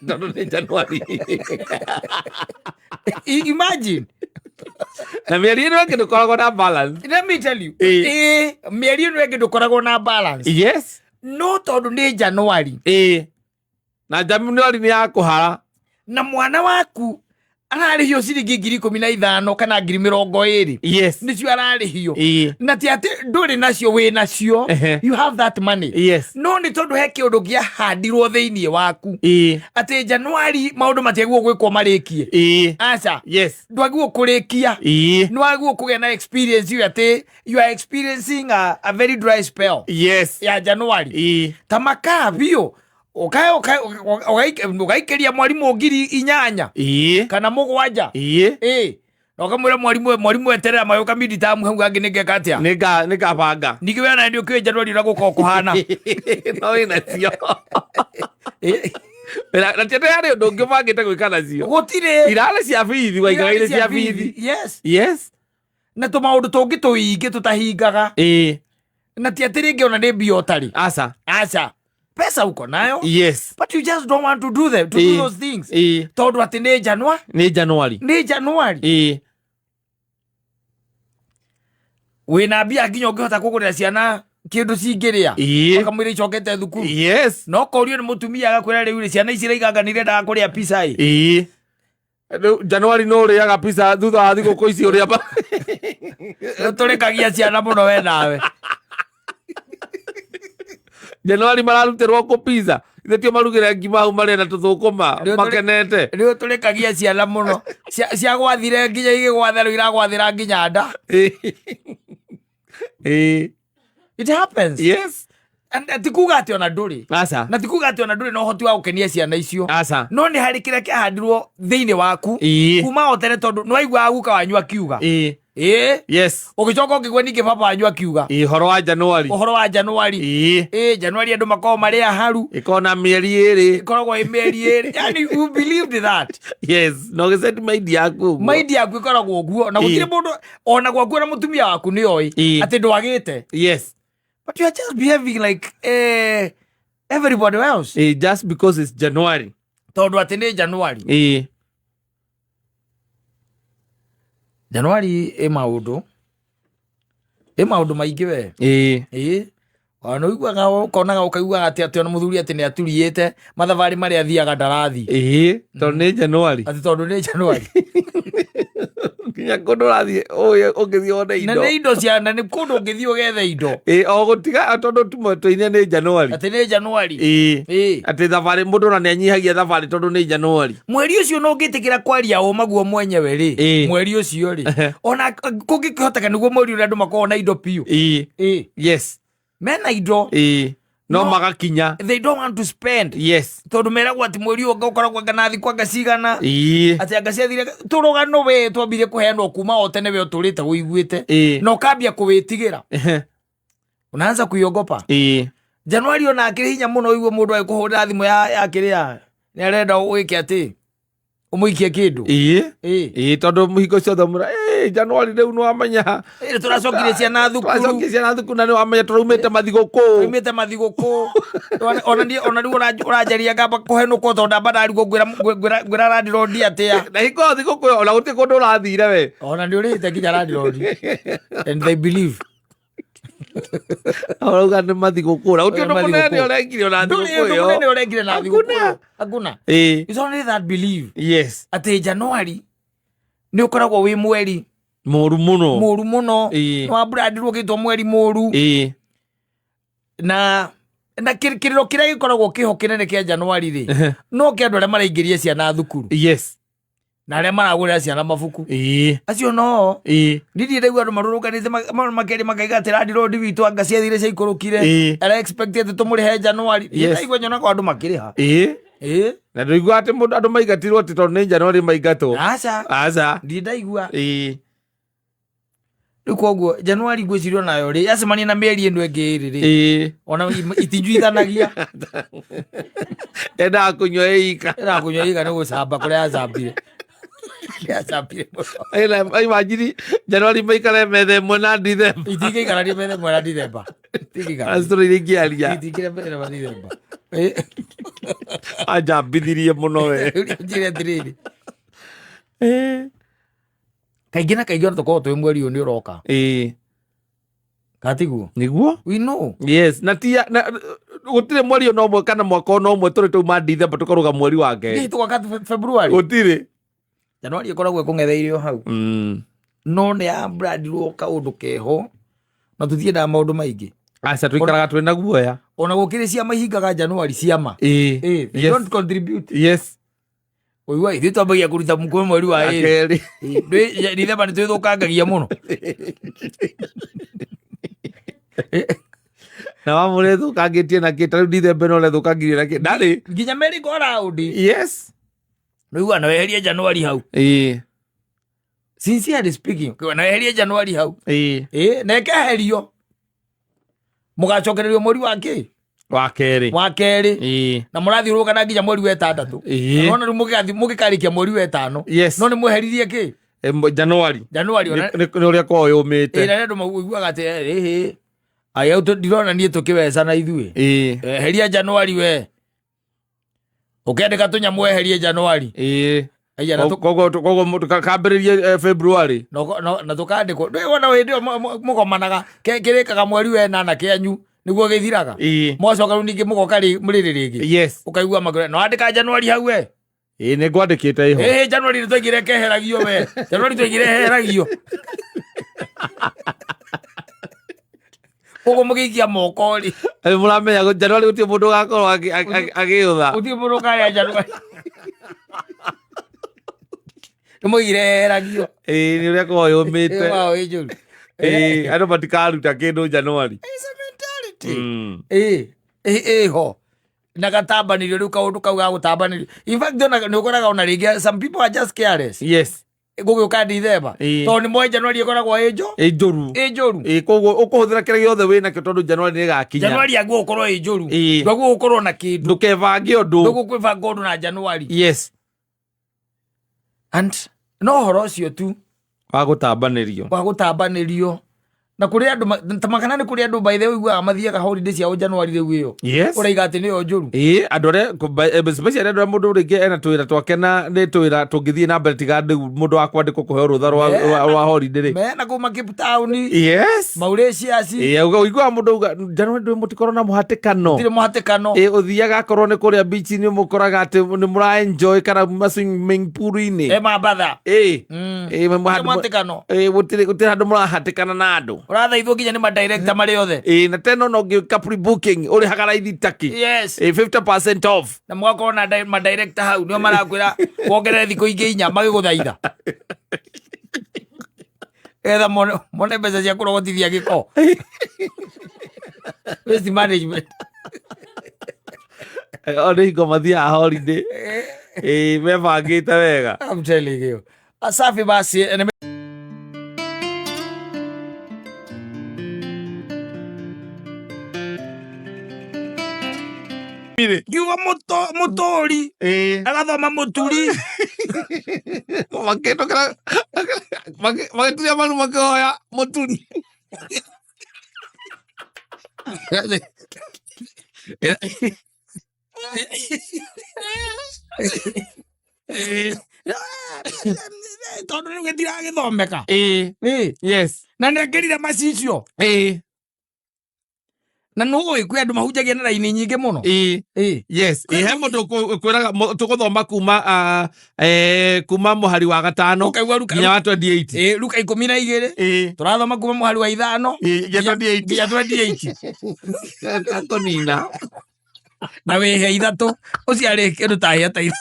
Speaker 2: Tondũ nĩ Januari.
Speaker 1: Imagine.
Speaker 2: Na mĩeri ĩno ĩngĩ ndũkoragwo na balance.
Speaker 1: Let me tell you, mĩeri ĩno ĩngĩ ndũkoragwo na balance. No tondũ nĩ Januari.
Speaker 2: Na Januari nĩ ya kũhara.
Speaker 1: Na mwana waku ararĩhio ciringi 15,000 kana 20,000. Nĩcio ararĩhio. Na ti atĩ ndũrĩ nacio, wĩ nacio. You have that money. No nĩ tondũ he kĩũndũ kĩahandirwo thĩinĩ waku atĩ Januari maũndũ matiagĩrĩirwo gwĩkwo marĩkie. Aca. Ndwagĩrĩirwo kũrĩkia. Nĩ wagĩrĩirwo kũgĩa na experience ĩyo atĩ you are experiencing a very dry spell ya Januari. Ta makaa biũ ũgaikĩria mwarimũ 8,000 kana 7. Na ũkamwĩra mwarimũ, mwarimũ, eterera magĩũka midterm hau hangĩ nĩngeka atĩa.
Speaker 2: Nĩngabanga.
Speaker 1: Ningĩ we ona nĩ ũkĩũĩ Januari ũrĩa gũkoragwo kũhana.
Speaker 2: No wĩ nacio. Na ti atĩ harĩ ũndũ ũngĩ ũbangĩte gwĩka nacio.
Speaker 1: Gũtirĩ.
Speaker 2: Irarĩ cia bithi, waikaraire cia bithi.
Speaker 1: Na tũmaũndũ tũngĩ tũingĩ tũtahingaga. Na ti atĩ rĩngĩ ona nĩ mbia ũtarĩ.
Speaker 2: Aca.
Speaker 1: Aca, pesa uko nayo. But you just don't want to do them, to do those things, tondũ atĩ nĩ Janua
Speaker 2: Nĩ Januari.
Speaker 1: Nĩ Januari. Wĩna mbia nginya ũngĩhota kũgũrĩra ciana kĩndũ cingĩrĩa. Wakamwĩra icokete thukuru. No korio nĩ mũtumia agakwĩra, rĩu rĩ, ciana ici iraiganga nĩ irendaga kũrĩa pizza ĩ.
Speaker 2: Rĩu Januari no ũrĩaga pizza thutha wa thigũkũ ici ũrĩa
Speaker 1: Tũrĩkagia ciana mũno we nawe.
Speaker 2: Januari mararutĩrwo kũ pizza? Ithe tio marugĩre ngima hau marĩa na tũthũkũma makenete.
Speaker 1: Rĩu tũrĩkagia ciana mũno. Ciagwathire nginya igĩgwatha, rĩu iragwathĩra nginya nda. It happens. And ti kuga atĩ ona ndũrĩ.
Speaker 2: Aca.
Speaker 1: Na ti kuga atĩ ona ndũrĩ na ũhoti wa gũkenia ciana icio.
Speaker 2: Aca.
Speaker 1: No nĩ harĩ kĩrĩa kĩahandirwo thĩinĩ waku kuma o tene, tondũ nĩ waiguaga guka wanyu akiuga. Ũgĩcoka ũkĩgua ningĩ baba wanyu akiuga.
Speaker 2: Ũhoro wa Januari.
Speaker 1: Ũhoro wa Januari. Januari andũ makoragwo marĩ aharu.
Speaker 2: Ĩkorwo na mĩeri 2.
Speaker 1: Ĩkoragwo ĩ mĩeri 2, yani you believed that.
Speaker 2: Yes, na ũgĩset mind yaku ũguo.
Speaker 1: Mind yaku ĩkoragwo ũguo, na gũtirĩ mũndũ ona gwaku ona mũtumia waku nĩ oĩ atĩ ndwagĩte. But you are just behaving like everybody else.
Speaker 2: Just because it's January.
Speaker 1: Tondũ atĩ nĩ Januari. Januari ĩ maũndũ maingĩ we. Ona ũiguaga, ũkonaga, ũkaiguaga atĩ ona mũthuri atĩ nĩ aturiĩte mathabarĩ marĩa athiaga ndarathi.
Speaker 2: Tondũ nĩ Januari.
Speaker 1: Atĩ tondũ nĩ Januari.
Speaker 2: Nginya kũndũ ũrathiĩ ũngĩthiĩ wone
Speaker 1: Na
Speaker 2: indo.
Speaker 1: nĩ indo cia na nĩ kũndũ ũngĩthiĩ ũgethe indo.
Speaker 2: O gũtiga tondũ tumwe nĩ Januari.
Speaker 1: Atĩ nĩ Januari.
Speaker 2: Atĩ thabarĩ mũndũ ona nĩ anyihagia thabarĩ tondũ nĩ Januari.
Speaker 1: Mweri ũcio no ũngĩtĩkĩra kwaria ũma guo mwenyewe rĩ, mweri ũcio rĩ, ona kũngĩkĩhoteka nĩguo mweri ũrĩa andũ makoragwo na indo biũ. Mena indo.
Speaker 2: No magakinya.
Speaker 1: They don't want to spend. Tondũ meragwo atĩ mweri ũyũ ũkoragwo anga na thikũ anga cigana, atĩ anga ciathire tũrũgano we twambire kũheanwo kuma o tene, we ũtũrĩte ũiguĩte. Na ũkambia kũwĩtigĩra. Unaanza kuiogopa. Januari ona akĩrĩ hinya mũno ũigue mũndũ agĩkũhũrĩra thimũ ya kĩrĩa nĩ arenda wĩke atĩ ũmũikie kĩndũ.
Speaker 2: Tondũ hingo ciothe mũra Januari rĩu nĩ wamenya.
Speaker 1: Tũracokirie ciana thukuru.
Speaker 2: Tũracokia ciana thukuru na nĩ wamenya tũraumĩte mathigũkũ.
Speaker 1: Tũraumĩte mathigũkũ. Ona niĩ ona rĩu ũranjaria ngamba kũhenũkwo tondũ ndamba ndarigwo ngwĩra landlord atĩa.
Speaker 2: Na hingo ĩyo thigũkũ ĩyo ona gũtirĩ kũndũ ũrathire we.
Speaker 1: Ona nĩ ũrĩhĩte nginya landlord and they believe.
Speaker 2: Ũrauga nĩ mathigũkũ na gũtirĩ ũndũ mũnene
Speaker 1: Mathigũkũ.
Speaker 2: ũrekire ona
Speaker 1: Ndũrĩ
Speaker 2: thigũkũ
Speaker 1: ũndũ
Speaker 2: ĩyo.
Speaker 1: mũnene ũrekire na
Speaker 2: Hakuna.
Speaker 1: thigũkũ ĩyo. Hakuna.
Speaker 2: Ĩĩ.
Speaker 1: It's only that belief
Speaker 2: Yes.
Speaker 1: atĩ January nĩ ũkoragwo wĩ mweri
Speaker 2: Mũru mũno.
Speaker 1: mũru mũno.
Speaker 2: Ĩĩ.
Speaker 1: Nĩ wambrandirwo ũgĩtwo mweri mũru.
Speaker 2: Ĩĩ.
Speaker 1: Na kĩrĩro kĩrĩa gĩkoragwo kĩho kĩnene kĩa January rĩ, no kĩa andũ arĩa maraingĩria ciana thukuru
Speaker 2: Yes.
Speaker 1: na arĩa maragũrĩra ciana mabuku.
Speaker 2: Ĩĩ.
Speaker 1: Acio no
Speaker 2: Ĩĩ.
Speaker 1: ndirĩ ndaigua andũ marũrũnganĩte makerĩ makaiga atĩ landlord witũ anga ciathire ciaikũrũkire.
Speaker 2: Ĩĩ.
Speaker 1: Ara expect atĩ tũmũrĩhe January.
Speaker 2: Yes.
Speaker 1: Ndaigua nyonaga andũ makĩrĩha.
Speaker 2: Ĩĩ.
Speaker 1: Ĩĩ.
Speaker 2: Na ndũigua atĩ mũndũ andũ maingatirwo atĩ tondũ nĩ January maingatwo.
Speaker 1: Aca.
Speaker 2: Aca.
Speaker 1: Ndirĩ ndaigua.
Speaker 2: Ĩĩ.
Speaker 1: Rĩu koguo January ngwĩciria onayo rĩ yacemania na mĩeri ĩno ĩngĩ ĩrĩ rĩ,
Speaker 2: Ĩĩ.
Speaker 1: ona itinjuithanagia.
Speaker 2: Endaga kũnyua ĩika.
Speaker 1: Ĩra kũnyua iga nĩ gũcamba kũrĩa yacambire. Yacambire mũno.
Speaker 2: Imagine January maikare metha ĩmwe na December.
Speaker 1: Itingĩikarania metha ĩmwe na December. Itingĩikarania.
Speaker 2: Story iria ingĩaria.
Speaker 1: Itingĩra metha ĩmwe na December. Ĩĩ.
Speaker 2: Anjambithirie mũno we.
Speaker 1: Njĩre atĩrĩrĩ,
Speaker 2: Ĩĩ.
Speaker 1: kaingĩ na kaingĩ ona tũkoragwo twĩ mweri ũyũ nĩ ũroka.
Speaker 2: Ĩĩ.
Speaker 1: Katiguo?
Speaker 2: Nĩguo?
Speaker 1: We know.
Speaker 2: Yes, na ti na gũtirĩ mweri ona ũmwe kana mwaka ona ũmwe tũrĩ twauma December tũkarũga mweri wa kerĩ.
Speaker 1: Hihi tũgoka February.
Speaker 2: Gũtirĩ.
Speaker 1: January ĩkoragwo ĩkũng'etheire o hau. No nĩ ya brandirwo kaũndũ keho na tũtiendaga maũndũ maingĩ.
Speaker 2: Aca tũikaraga twĩ na guoya.
Speaker 1: Ona gũkĩrĩ ciama ihingaga January ciama.
Speaker 2: Ĩĩ.
Speaker 1: Ĩĩ, they
Speaker 2: Yes.
Speaker 1: don't contribute.
Speaker 2: Yes.
Speaker 1: Ũigua ithuĩ twambagia kũruta mũkwe mweri wa ĩrĩ.
Speaker 2: Kerĩ.
Speaker 1: Ĩĩ, Dithemba nĩ twĩthũkangagia mũno.
Speaker 2: Na wa mũrethũkangĩtie na kĩ ta rĩu December no ũrethũkangirie na kĩ ndarĩ.
Speaker 1: Nginya merry go round.
Speaker 2: Yes.
Speaker 1: Nĩũiguaga na weherie January hau.
Speaker 2: Ĩĩ.
Speaker 1: Sincerely speaking, ũkauga na weherie January hau.
Speaker 2: Ĩĩ.
Speaker 1: Ĩĩ, na ĩkeherio. Mũgacokererio mweri wa kĩ?
Speaker 2: Wa kerĩ.
Speaker 1: Wa kerĩ.
Speaker 2: Ĩĩ.
Speaker 1: Na mũrathiũrũrũka na nginya mweri wa ĩtandatũ.
Speaker 2: Ĩĩ.
Speaker 1: Nona rĩu mũgĩkarĩkia mweri wa ĩtano.
Speaker 2: Yes.
Speaker 1: No nĩ mweheririe kĩ?
Speaker 2: January.
Speaker 1: January ona
Speaker 2: Nĩ ũrĩa kwao yũmĩte.
Speaker 1: ĩĩ, na nĩ andũ maiguaga atĩ ĩhĩ. Aya ndirona niĩ tũkĩweca na ithuĩ.
Speaker 2: Ĩĩ.
Speaker 1: Eheria January we. Ũkĩandĩka tũnyamũ eherie January.
Speaker 2: Ĩĩ.
Speaker 1: Aya, na
Speaker 2: Koguo koguo mũndũ kambĩrĩrie February.
Speaker 1: Na tũkandĩkwo. Ndũĩ wona hĩndĩ ĩyo mũgomanaga kĩrĩkaga mweri wa ĩnana kĩanyu nĩguo gĩthiraga.
Speaker 2: Ĩĩ.
Speaker 1: Mwacoka rĩu ningĩ mũgoka rĩrĩ rĩngĩ.
Speaker 2: Yes.
Speaker 1: Ũkaigua makĩũria, no andĩka January hau we.
Speaker 2: Ĩĩ nĩ ngwandĩkĩte ĩho.
Speaker 1: Ĩĩ January nĩ twaigire keheragio we. January twaigire heheragio. Koguo mũgĩikia moko rĩ.
Speaker 2: Rĩu mũramenya January gũtirĩ mũndũ ũgakorwo agĩũtha.
Speaker 1: Gũtirĩ mũndũ ũkarĩa January. Nĩ mũigire heheragio.
Speaker 2: Ĩĩ nĩ ũrĩa kwao yũmĩte.
Speaker 1: Ĩĩ wao ĩ njũru.
Speaker 2: Ĩĩ andũ matikaruta kĩndũ January.
Speaker 1: It's a mentality. Ĩĩ ĩho. Na gatambanĩrio rĩu kaũndũ kau ga gũtambanĩrio. In fact ona nĩ ũkoraga ona rĩngĩ some people are just careless.
Speaker 2: Yes.
Speaker 1: Gũgĩũka Dithemba.
Speaker 2: Ĩĩ.
Speaker 1: Tondũ nĩ moĩ January ĩkoragwo ĩ njũ.
Speaker 2: Ĩ njũru.
Speaker 1: Ĩ njũru.
Speaker 2: Ĩĩ koguo ũkũhũthĩra kĩrĩa gĩothe wĩ nakĩo tondũ January nĩ ĩgakinya.
Speaker 1: January yaguo gũkorwo ĩ njũru.
Speaker 2: Ĩĩ.
Speaker 1: Ndwaguo gũkorwo na kĩndũ.
Speaker 2: Ndũkebange ũndũ.
Speaker 1: Ndũgũkwĩbanga ũndũ na January.
Speaker 2: Yes.
Speaker 1: And no ũhoro ũcio tu.
Speaker 2: Wa gũtambanĩrio.
Speaker 1: Wa gũtambanĩrio. Na kũrĩ andũ ta makana nĩ kũrĩ andũ by the way ũiguaga mathiaga holiday ciao January rĩu ĩyo.
Speaker 2: Yes.
Speaker 1: Ũraiga atĩ nĩyo njũru.
Speaker 2: Ĩĩ andũ arĩa especially andũ arĩa mũndũ rĩngĩ ena twĩra twake na nĩ twĩra tũngĩthiĩ na mbere tiga rĩu mũndũ wa kwandĩkwo kũheo rũtha rwa holiday rĩ.
Speaker 1: Mena kũu Cape Town.
Speaker 2: Yes.
Speaker 1: Mauritius.
Speaker 2: Ĩĩ ũiguaga mũndũ auga January ndũĩ mũtikorwo na mũhatĩkano.
Speaker 1: Gũtirĩ mũhatĩkano.
Speaker 2: Ĩĩ ũthiaga akorwo nĩ kũrĩa beach-inĩ mũkoraga atĩ nĩ mũra enjoy kana ma swimming pool-inĩ.
Speaker 1: E Mambatha.
Speaker 2: Ĩĩ. Ĩĩ
Speaker 1: Mũhatĩkano.
Speaker 2: Ĩĩ gũtirĩ handũ mũrahatĩkana na andũ.
Speaker 1: Ũrathaithwo nginya nĩ madirector marĩ othe.
Speaker 2: Ĩĩ na tena ona ũngĩka pre-booking ũrĩhaga raithi taki.
Speaker 1: Yes.
Speaker 2: Ĩĩ 50% off.
Speaker 1: Na mũgakorwo na madirector hau nĩo marakwĩra wongerere thikũ ingĩ inya magĩgũthaitha. Getha mone mbeca cia kũrogotithia gĩko. Waste management.
Speaker 2: O nĩ hingo mathiaga holiday. Ĩĩ mebangĩte wega.
Speaker 1: I'm telling you. Asafi basi. Ngiuga mũtũri agathoma mũturi.
Speaker 2: Makĩtũkĩra magĩturia maru makĩhoya mũturi.
Speaker 1: Tondũ rĩu gĩtiragĩthomeka.
Speaker 2: Ĩĩ. Yes.
Speaker 1: Na nĩekĩrire macicio.
Speaker 2: Ĩĩ.
Speaker 1: Na nũĩ kwĩ andũ mahunjagia na raini nyingĩ mũno.
Speaker 2: Ĩĩ.
Speaker 1: Ĩĩ.
Speaker 2: Yes, ĩ, he mũndũ ũkwĩraga tũgũthoma kuma kuma mũhari wa gatano
Speaker 1: Ũkaigua Luka
Speaker 2: nginya wa 28.
Speaker 1: Ĩĩ, Luka 12.
Speaker 2: Ĩĩ.
Speaker 1: Tũrathoma kuma mũhari wa 5
Speaker 2: Ĩĩ, nginya 28.
Speaker 1: Nginya 28.
Speaker 2: Kũnina.
Speaker 1: Na wĩhe 3, ũciarĩ kĩndũ ta hĩa ta 3.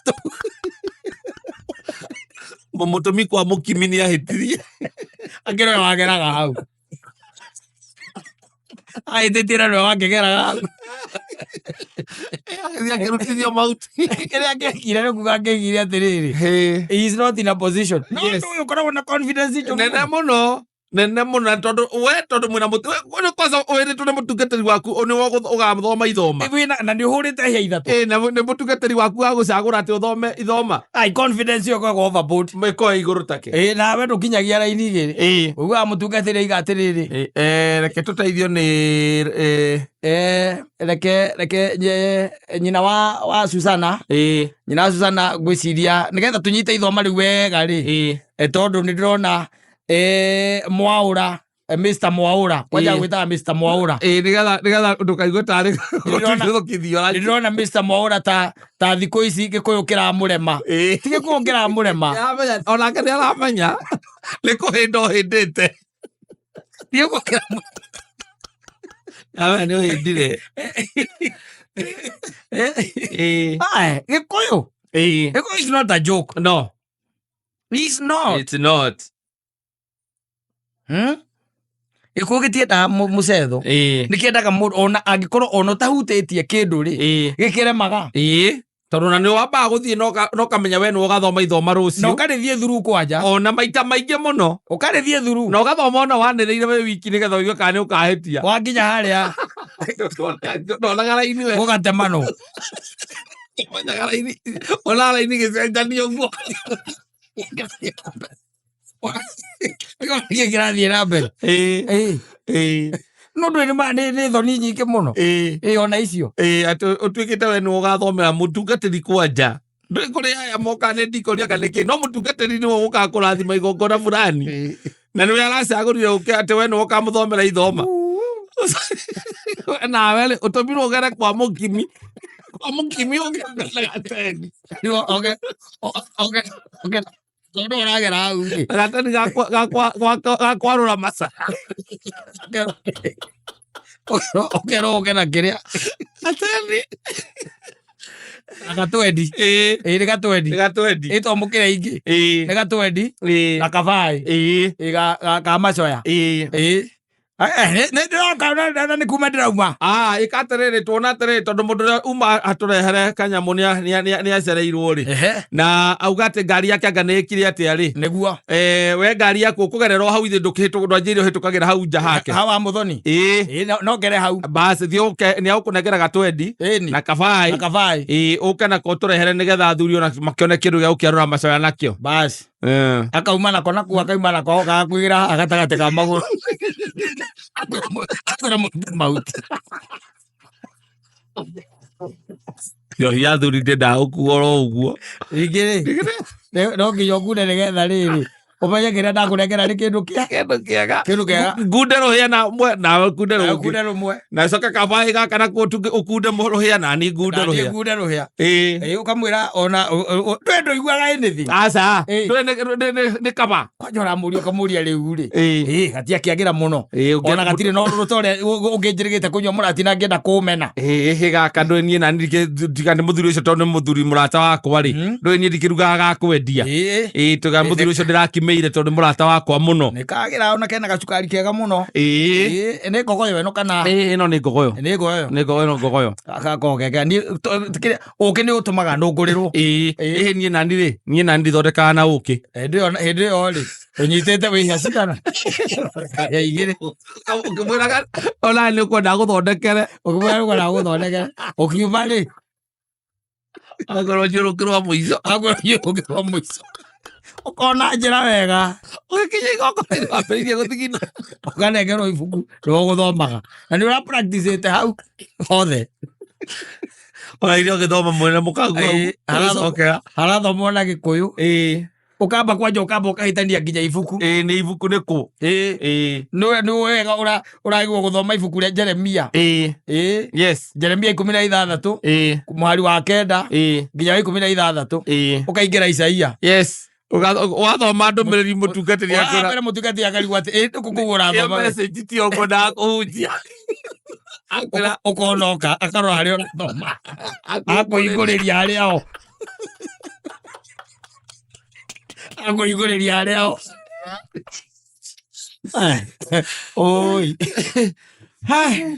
Speaker 2: Mũtũmi kwa mũkimi nĩ ahĩtirie.
Speaker 1: Akĩrora wageraga hau. Ahĩtĩtie na nĩwe wakĩgeraga hau.
Speaker 2: Agĩthiĩ akĩrutithio mahuti.
Speaker 1: Kĩrĩa angĩekire nĩ kuga angĩekire atĩrĩrĩ. He is not in a position. No
Speaker 2: Yes.
Speaker 1: ũndũ ũyũ ũkoragwo na confidence njũru
Speaker 2: Nene
Speaker 1: mũno.
Speaker 2: mũno. Nene mũno na tondũ we tondũ mwĩna mũtu we kwanza wĩrĩtwo nĩ mũtungatĩri waku nĩwe ũgathoma ithoma.
Speaker 1: Wĩna na nĩ ũhũrĩte hĩa 3.
Speaker 2: Ĩ, na nĩ mũtungatĩri waku agũcagũra atĩ ũthome ithoma.
Speaker 1: Ai, confidence ĩyo ĩkoragwo overboard.
Speaker 2: Mĩkoe igũrũ take.
Speaker 1: Ĩ, nawe ndũkinyagia raini 2.
Speaker 2: Ĩ.
Speaker 1: Ũiguaga mũtungatĩri aiga atĩrĩrĩ.
Speaker 2: Ĩ, reke tũteithio nĩ
Speaker 1: Reke reke nyina wa Susana.
Speaker 2: Ĩ.
Speaker 1: Nyina wa Susana ngwĩciria nĩgetha tũnyite ithoma rĩu wega rĩ.
Speaker 2: Ĩ.
Speaker 1: Tondũ nĩ ndĩrona Mwaũra, Mr Mwaũra, kwanja
Speaker 2: Ĩ.
Speaker 1: gwĩtaga Mr Mwaũra.
Speaker 2: Ĩ, nĩgetha ndũkaigue tarĩ gũtuthũkithio.
Speaker 1: Nĩ ndĩrona Mr Mwaũra ta thikũ ici Gĩkũyũ kĩramũrema.
Speaker 2: Ĩ.
Speaker 1: Ti Gĩkũyũ kĩramũrema.
Speaker 2: Nĩaramenya, onake nĩ aramenya nĩ kũhĩnda ũhĩndĩte.
Speaker 1: Ti Gĩkũyũ kĩramũrema.
Speaker 2: Aramenya nĩ ũhĩndire. Ĩ.
Speaker 1: Ae, Gĩkũyũ.
Speaker 2: Ĩ.
Speaker 1: Gĩkũyũ is not a joke.
Speaker 2: No.
Speaker 1: It's not.
Speaker 2: It's not.
Speaker 1: Gĩkũyũ gĩtiendaga mũcetho.
Speaker 2: Ĩ.
Speaker 1: Nĩ kĩendaga mũndũ ona angĩkorwo ona ũtahutĩtie kĩndũ rĩ,
Speaker 2: Ĩ.
Speaker 1: gĩkĩremaga.
Speaker 2: Ĩ. Tondũ na nĩ wambaga gũthiĩ na ũkamenya we nĩwe ũgathoma ithoma
Speaker 1: Na
Speaker 2: rũciũ.
Speaker 1: ũkarĩthiĩ thuru kwanja.
Speaker 2: Ona maita maingĩ mũno.
Speaker 1: Ũkarĩthiĩ thuru.
Speaker 2: Na ũgathoma ona wanĩrĩire wĩ wiki nĩgetha ũigue kana nĩ ũkahĩtia.
Speaker 1: Wakinya harĩa.
Speaker 2: Ndonaga raini we.
Speaker 1: Ũgatemanwo.
Speaker 2: Ndonaga raini. Onaga raini gĩcenjanio ũguo.
Speaker 1: Nĩkĩ kĩrathiĩ na mbere?
Speaker 2: Ĩ.
Speaker 1: Ĩ.
Speaker 2: Ĩ.
Speaker 1: No ndũĩ nĩ thoni nyingĩ mũno.
Speaker 2: Ĩ.
Speaker 1: Ĩ, ona icio.
Speaker 2: Ĩ, atĩ ũtuĩkĩte we nĩwe ũgathomera mũtungatĩri kwanja. Ndũĩ kũrĩ aya mokaga nĩ ndikoni anga nĩkĩ, no mũtungatĩri nĩwe ũkaga kũrathima igongona fulani.
Speaker 1: Ĩ.
Speaker 2: Na nĩwe aracagũrire ũke atĩ we nĩwe ũkamũthomera ithoma. Nawe rĩ, ũtũmirwo ũgere kwa mũkimi. Kwa mũkimi ũgere gateni.
Speaker 1: Oge, oge, oge. Tondũ ũragera hau rĩ.
Speaker 2: Gateni ga kwarũra maca.
Speaker 1: Ũkerwo ũke na kĩrĩa.
Speaker 2: Gateni.
Speaker 1: Na gatwendi.
Speaker 2: Ĩ.
Speaker 1: Ĩ, nĩ gatwendi.
Speaker 2: Nĩ gatwendi.
Speaker 1: Ĩ, twamũkĩra ingĩ.
Speaker 2: Ĩ.
Speaker 1: Nĩ gatwendi.
Speaker 2: Ĩ.
Speaker 1: Na kabaĩ.
Speaker 2: Ĩ.
Speaker 1: Ĩ, ga macoya.
Speaker 2: Ĩ.
Speaker 1: Ĩ. Nĩ ndĩroka na nĩ kuma ndĩrauma.
Speaker 2: Ĩka atĩrĩrĩ, tuona atĩrĩrĩ, tondũ mũndũ ũrĩa uma atũrehere kanyamũ nĩ acereirwo rĩ. Na auga atĩ ngari yake anga nĩ ĩkire atĩa rĩ.
Speaker 1: Nĩguo.
Speaker 2: We ngari yaku ũkũgerera o hau ithe ndũanjĩire ũhĩtũkagĩra hau nja hake.
Speaker 1: Hawa Mũthoni.
Speaker 2: Ĩ.
Speaker 1: Ĩ, no ngere hau.
Speaker 2: Basi, thiĩ ũke, nĩ agũkũnengera gatwendi.
Speaker 1: Ĩni.
Speaker 2: Na kabaĩ.
Speaker 1: Na kabaĩ.
Speaker 2: Ĩ, ũke nako ũtũrehere nĩgetha athuri ona makĩone kĩndũ gĩa gũkĩarũra macoya nakĩo.
Speaker 1: Basi.
Speaker 2: Eh.
Speaker 1: Akauma nako nakuo akauma nako gagakuigĩra haha gatagatĩ ka magũrũ. Akwĩra mũrute mahuti.
Speaker 2: Njohi ya athuri ndĩendaga gũkuo oro ũguo.
Speaker 1: Ningĩ rĩ, no nginya ũkunde nĩgetha rĩrĩ ũmenye kĩrĩa ndakũnengera nĩ kĩndũ kĩa
Speaker 2: Kĩndũ kĩega.
Speaker 1: Kĩndũ kĩega.
Speaker 2: Ngunde rũhĩa na mwe nawe ũkunde rũngĩ.
Speaker 1: Ũkunde rũmwe.
Speaker 2: Na coke kabaĩ gaka nakuo ũkunde rũhĩa na niĩ ngunde
Speaker 1: Na niĩ
Speaker 2: rũhĩa.
Speaker 1: ngunde rũhĩa.
Speaker 2: Ĩĩ.
Speaker 1: Ĩĩ, ũkamwĩra ona ndũĩ ndũiguaga anything.
Speaker 2: Aca.
Speaker 1: Ĩĩ.
Speaker 2: Ndũĩ nĩ kaba.
Speaker 1: Kwanja ũramũria ũkamũria rĩu rĩ.
Speaker 2: Ĩĩ.
Speaker 1: Ĩĩ, gatiakĩagĩra mũno.
Speaker 2: Ĩĩ,
Speaker 1: Ona gatirĩ na ũrũrũ ta ũrĩa ũngĩnjĩrĩgĩte kũnyua mũratina ngĩenda kũũmena.
Speaker 2: Ĩĩ, ĩhĩ gaka ndũĩ niĩ na niĩ tiga nĩ mũthuri ũcio tondũ nĩ mũthuri mũrata wakwa rĩ. Ndũĩ niĩ ndikĩrugaga ga kwendia.
Speaker 1: Ĩĩ.
Speaker 2: Ĩĩ, tiga mũthuri ũcio ndĩrakimĩire tondũ nĩ mũrata wakwa mũno.
Speaker 1: Nĩ kagĩra ona kena gacukari kega mũno.
Speaker 2: Ĩĩ.
Speaker 1: Ĩĩ, nĩ ngogoyo ĩno kana?
Speaker 2: Ĩĩ, ĩno nĩ ngogoyo.
Speaker 1: Nĩ ngogoyo.
Speaker 2: Nĩ ngogoyo, ĩno ngogoyo.
Speaker 1: Gakoragwo kega. Niĩ, kĩrĩa, ũkĩ nĩ ũtũmaga nũngũrĩrwo.
Speaker 2: Ĩĩ.
Speaker 1: Ĩĩ.
Speaker 2: Ĩhĩ niĩ nani rĩ, niĩ nani ndithondekaga na ũkĩ.
Speaker 1: Hĩndĩ ĩyo, hĩndĩ ĩyo rĩ, ũnyitĩte wĩhia cigana? Ya igĩrĩ.
Speaker 2: Ũkĩmwĩraga ona nĩ ũkwenda gũthondekere.
Speaker 1: Ũkĩmwĩra nĩ ũkwenda gũthondekere. Ũkiuma rĩ?
Speaker 2: Akorwo njũrũkĩrwo mũico.
Speaker 1: Akorwo njũrũkĩrwo mũico. Ũkona njĩra wega.
Speaker 2: Ũgĩkinya igongona-inĩ wambĩrĩirie gũthigina.
Speaker 1: Ũkanengerwo ibuku rĩa gũthomaga. Na nĩ ũra practice hau hothe.
Speaker 2: Ona iria ũgĩthoma mwene mũkaguo
Speaker 1: Ĩĩ,
Speaker 2: ũgĩcokera.
Speaker 1: Harathomwo na Gĩkũyũ.
Speaker 2: Ĩĩ.
Speaker 1: Ũkamba kwanja ũkamba ũkahĩtania nginya ibuku.
Speaker 2: Ĩĩ, nĩ ibuku nĩ kũ?
Speaker 1: Ĩĩ.
Speaker 2: Ĩĩ.
Speaker 1: Nĩ wega ũragĩrwo gũthoma ibuku rĩa Jeremia.
Speaker 2: Ĩĩ.
Speaker 1: Ĩĩ.
Speaker 2: Yes.
Speaker 1: Jeremia 16
Speaker 2: Ĩĩ.
Speaker 1: Mũhari wa 9
Speaker 2: Ĩĩ.
Speaker 1: nginya wa 16.
Speaker 2: Ĩĩ.
Speaker 1: Ũkaingĩra Isaia.
Speaker 2: Yes. Wathoma ndũmĩrĩri mũtungatĩri akwĩra
Speaker 1: Wambere mũtungatĩri akarigwo atĩ ĩ nĩkũ kũu
Speaker 2: ĩyo
Speaker 1: ũrathoma we?
Speaker 2: message ti ũguo ndakũhunjia. Akwĩra
Speaker 1: Ũkonoka akarora harĩa ũrathoma, akũhingũrĩria harĩa o akũhingũrĩria harĩa o. Oi. Hai.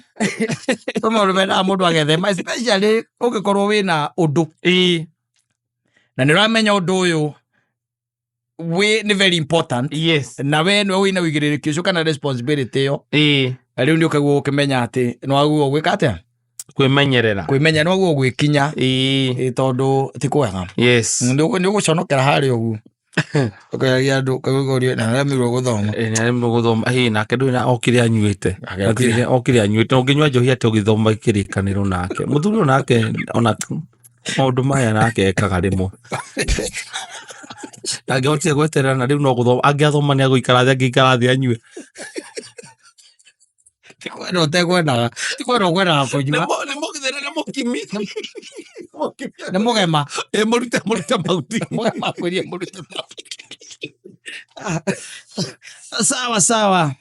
Speaker 1: Kwĩ maũndũ mendaga mũndũ agethema, especially ũngĩkorwo wĩna ũndũ na nĩ ũramenya ũndũ ũyũ wĩ nĩ very important na we nĩwe wĩna ũigĩrĩrĩki ũcio kana responsibility ĩyo. Na rĩu nĩ ũkaigua ũkĩmenya atĩ nĩ wagĩrĩirwo gwĩka atĩa?
Speaker 2: Kwĩmenyerera.
Speaker 1: Kwĩmenya, nĩ wagĩrĩirwo gwĩkinya.
Speaker 2: Ĩĩ.
Speaker 1: Ĩ, tondũ ti kwega. Nĩ ũgũconokera harĩa ũguo ũkeragia andũ ũkaigua na nĩaremirwo gũthoma.
Speaker 2: Ĩ, nĩ gũthoma. Ĩ, nake ndũrĩ na okire anyuĩte.
Speaker 1: Ake okire.
Speaker 2: Okire anyuĩte. Ũngĩnyua njohi atĩa ũgĩthoma kĩrĩkanĩro nake mũthuri ũyũ? Nake ona maũndũ maya nake ekaga rĩmwe angĩhotire gweterera na rĩu no gũthoma angĩathoma nĩ agũikara thĩ, angĩikara thĩ anyue.
Speaker 1: Ti kwenda ũtekwendaga, ti kwenda ũkwendaga kũnyua.
Speaker 2: Nĩ mũgithĩre, nĩ mũkimi.
Speaker 1: Nĩ mũgema.
Speaker 2: Ĩ, mũrute mũrute mahuti.
Speaker 1: Mũgema akwĩrie mũrute mahuti. Sawa sawa.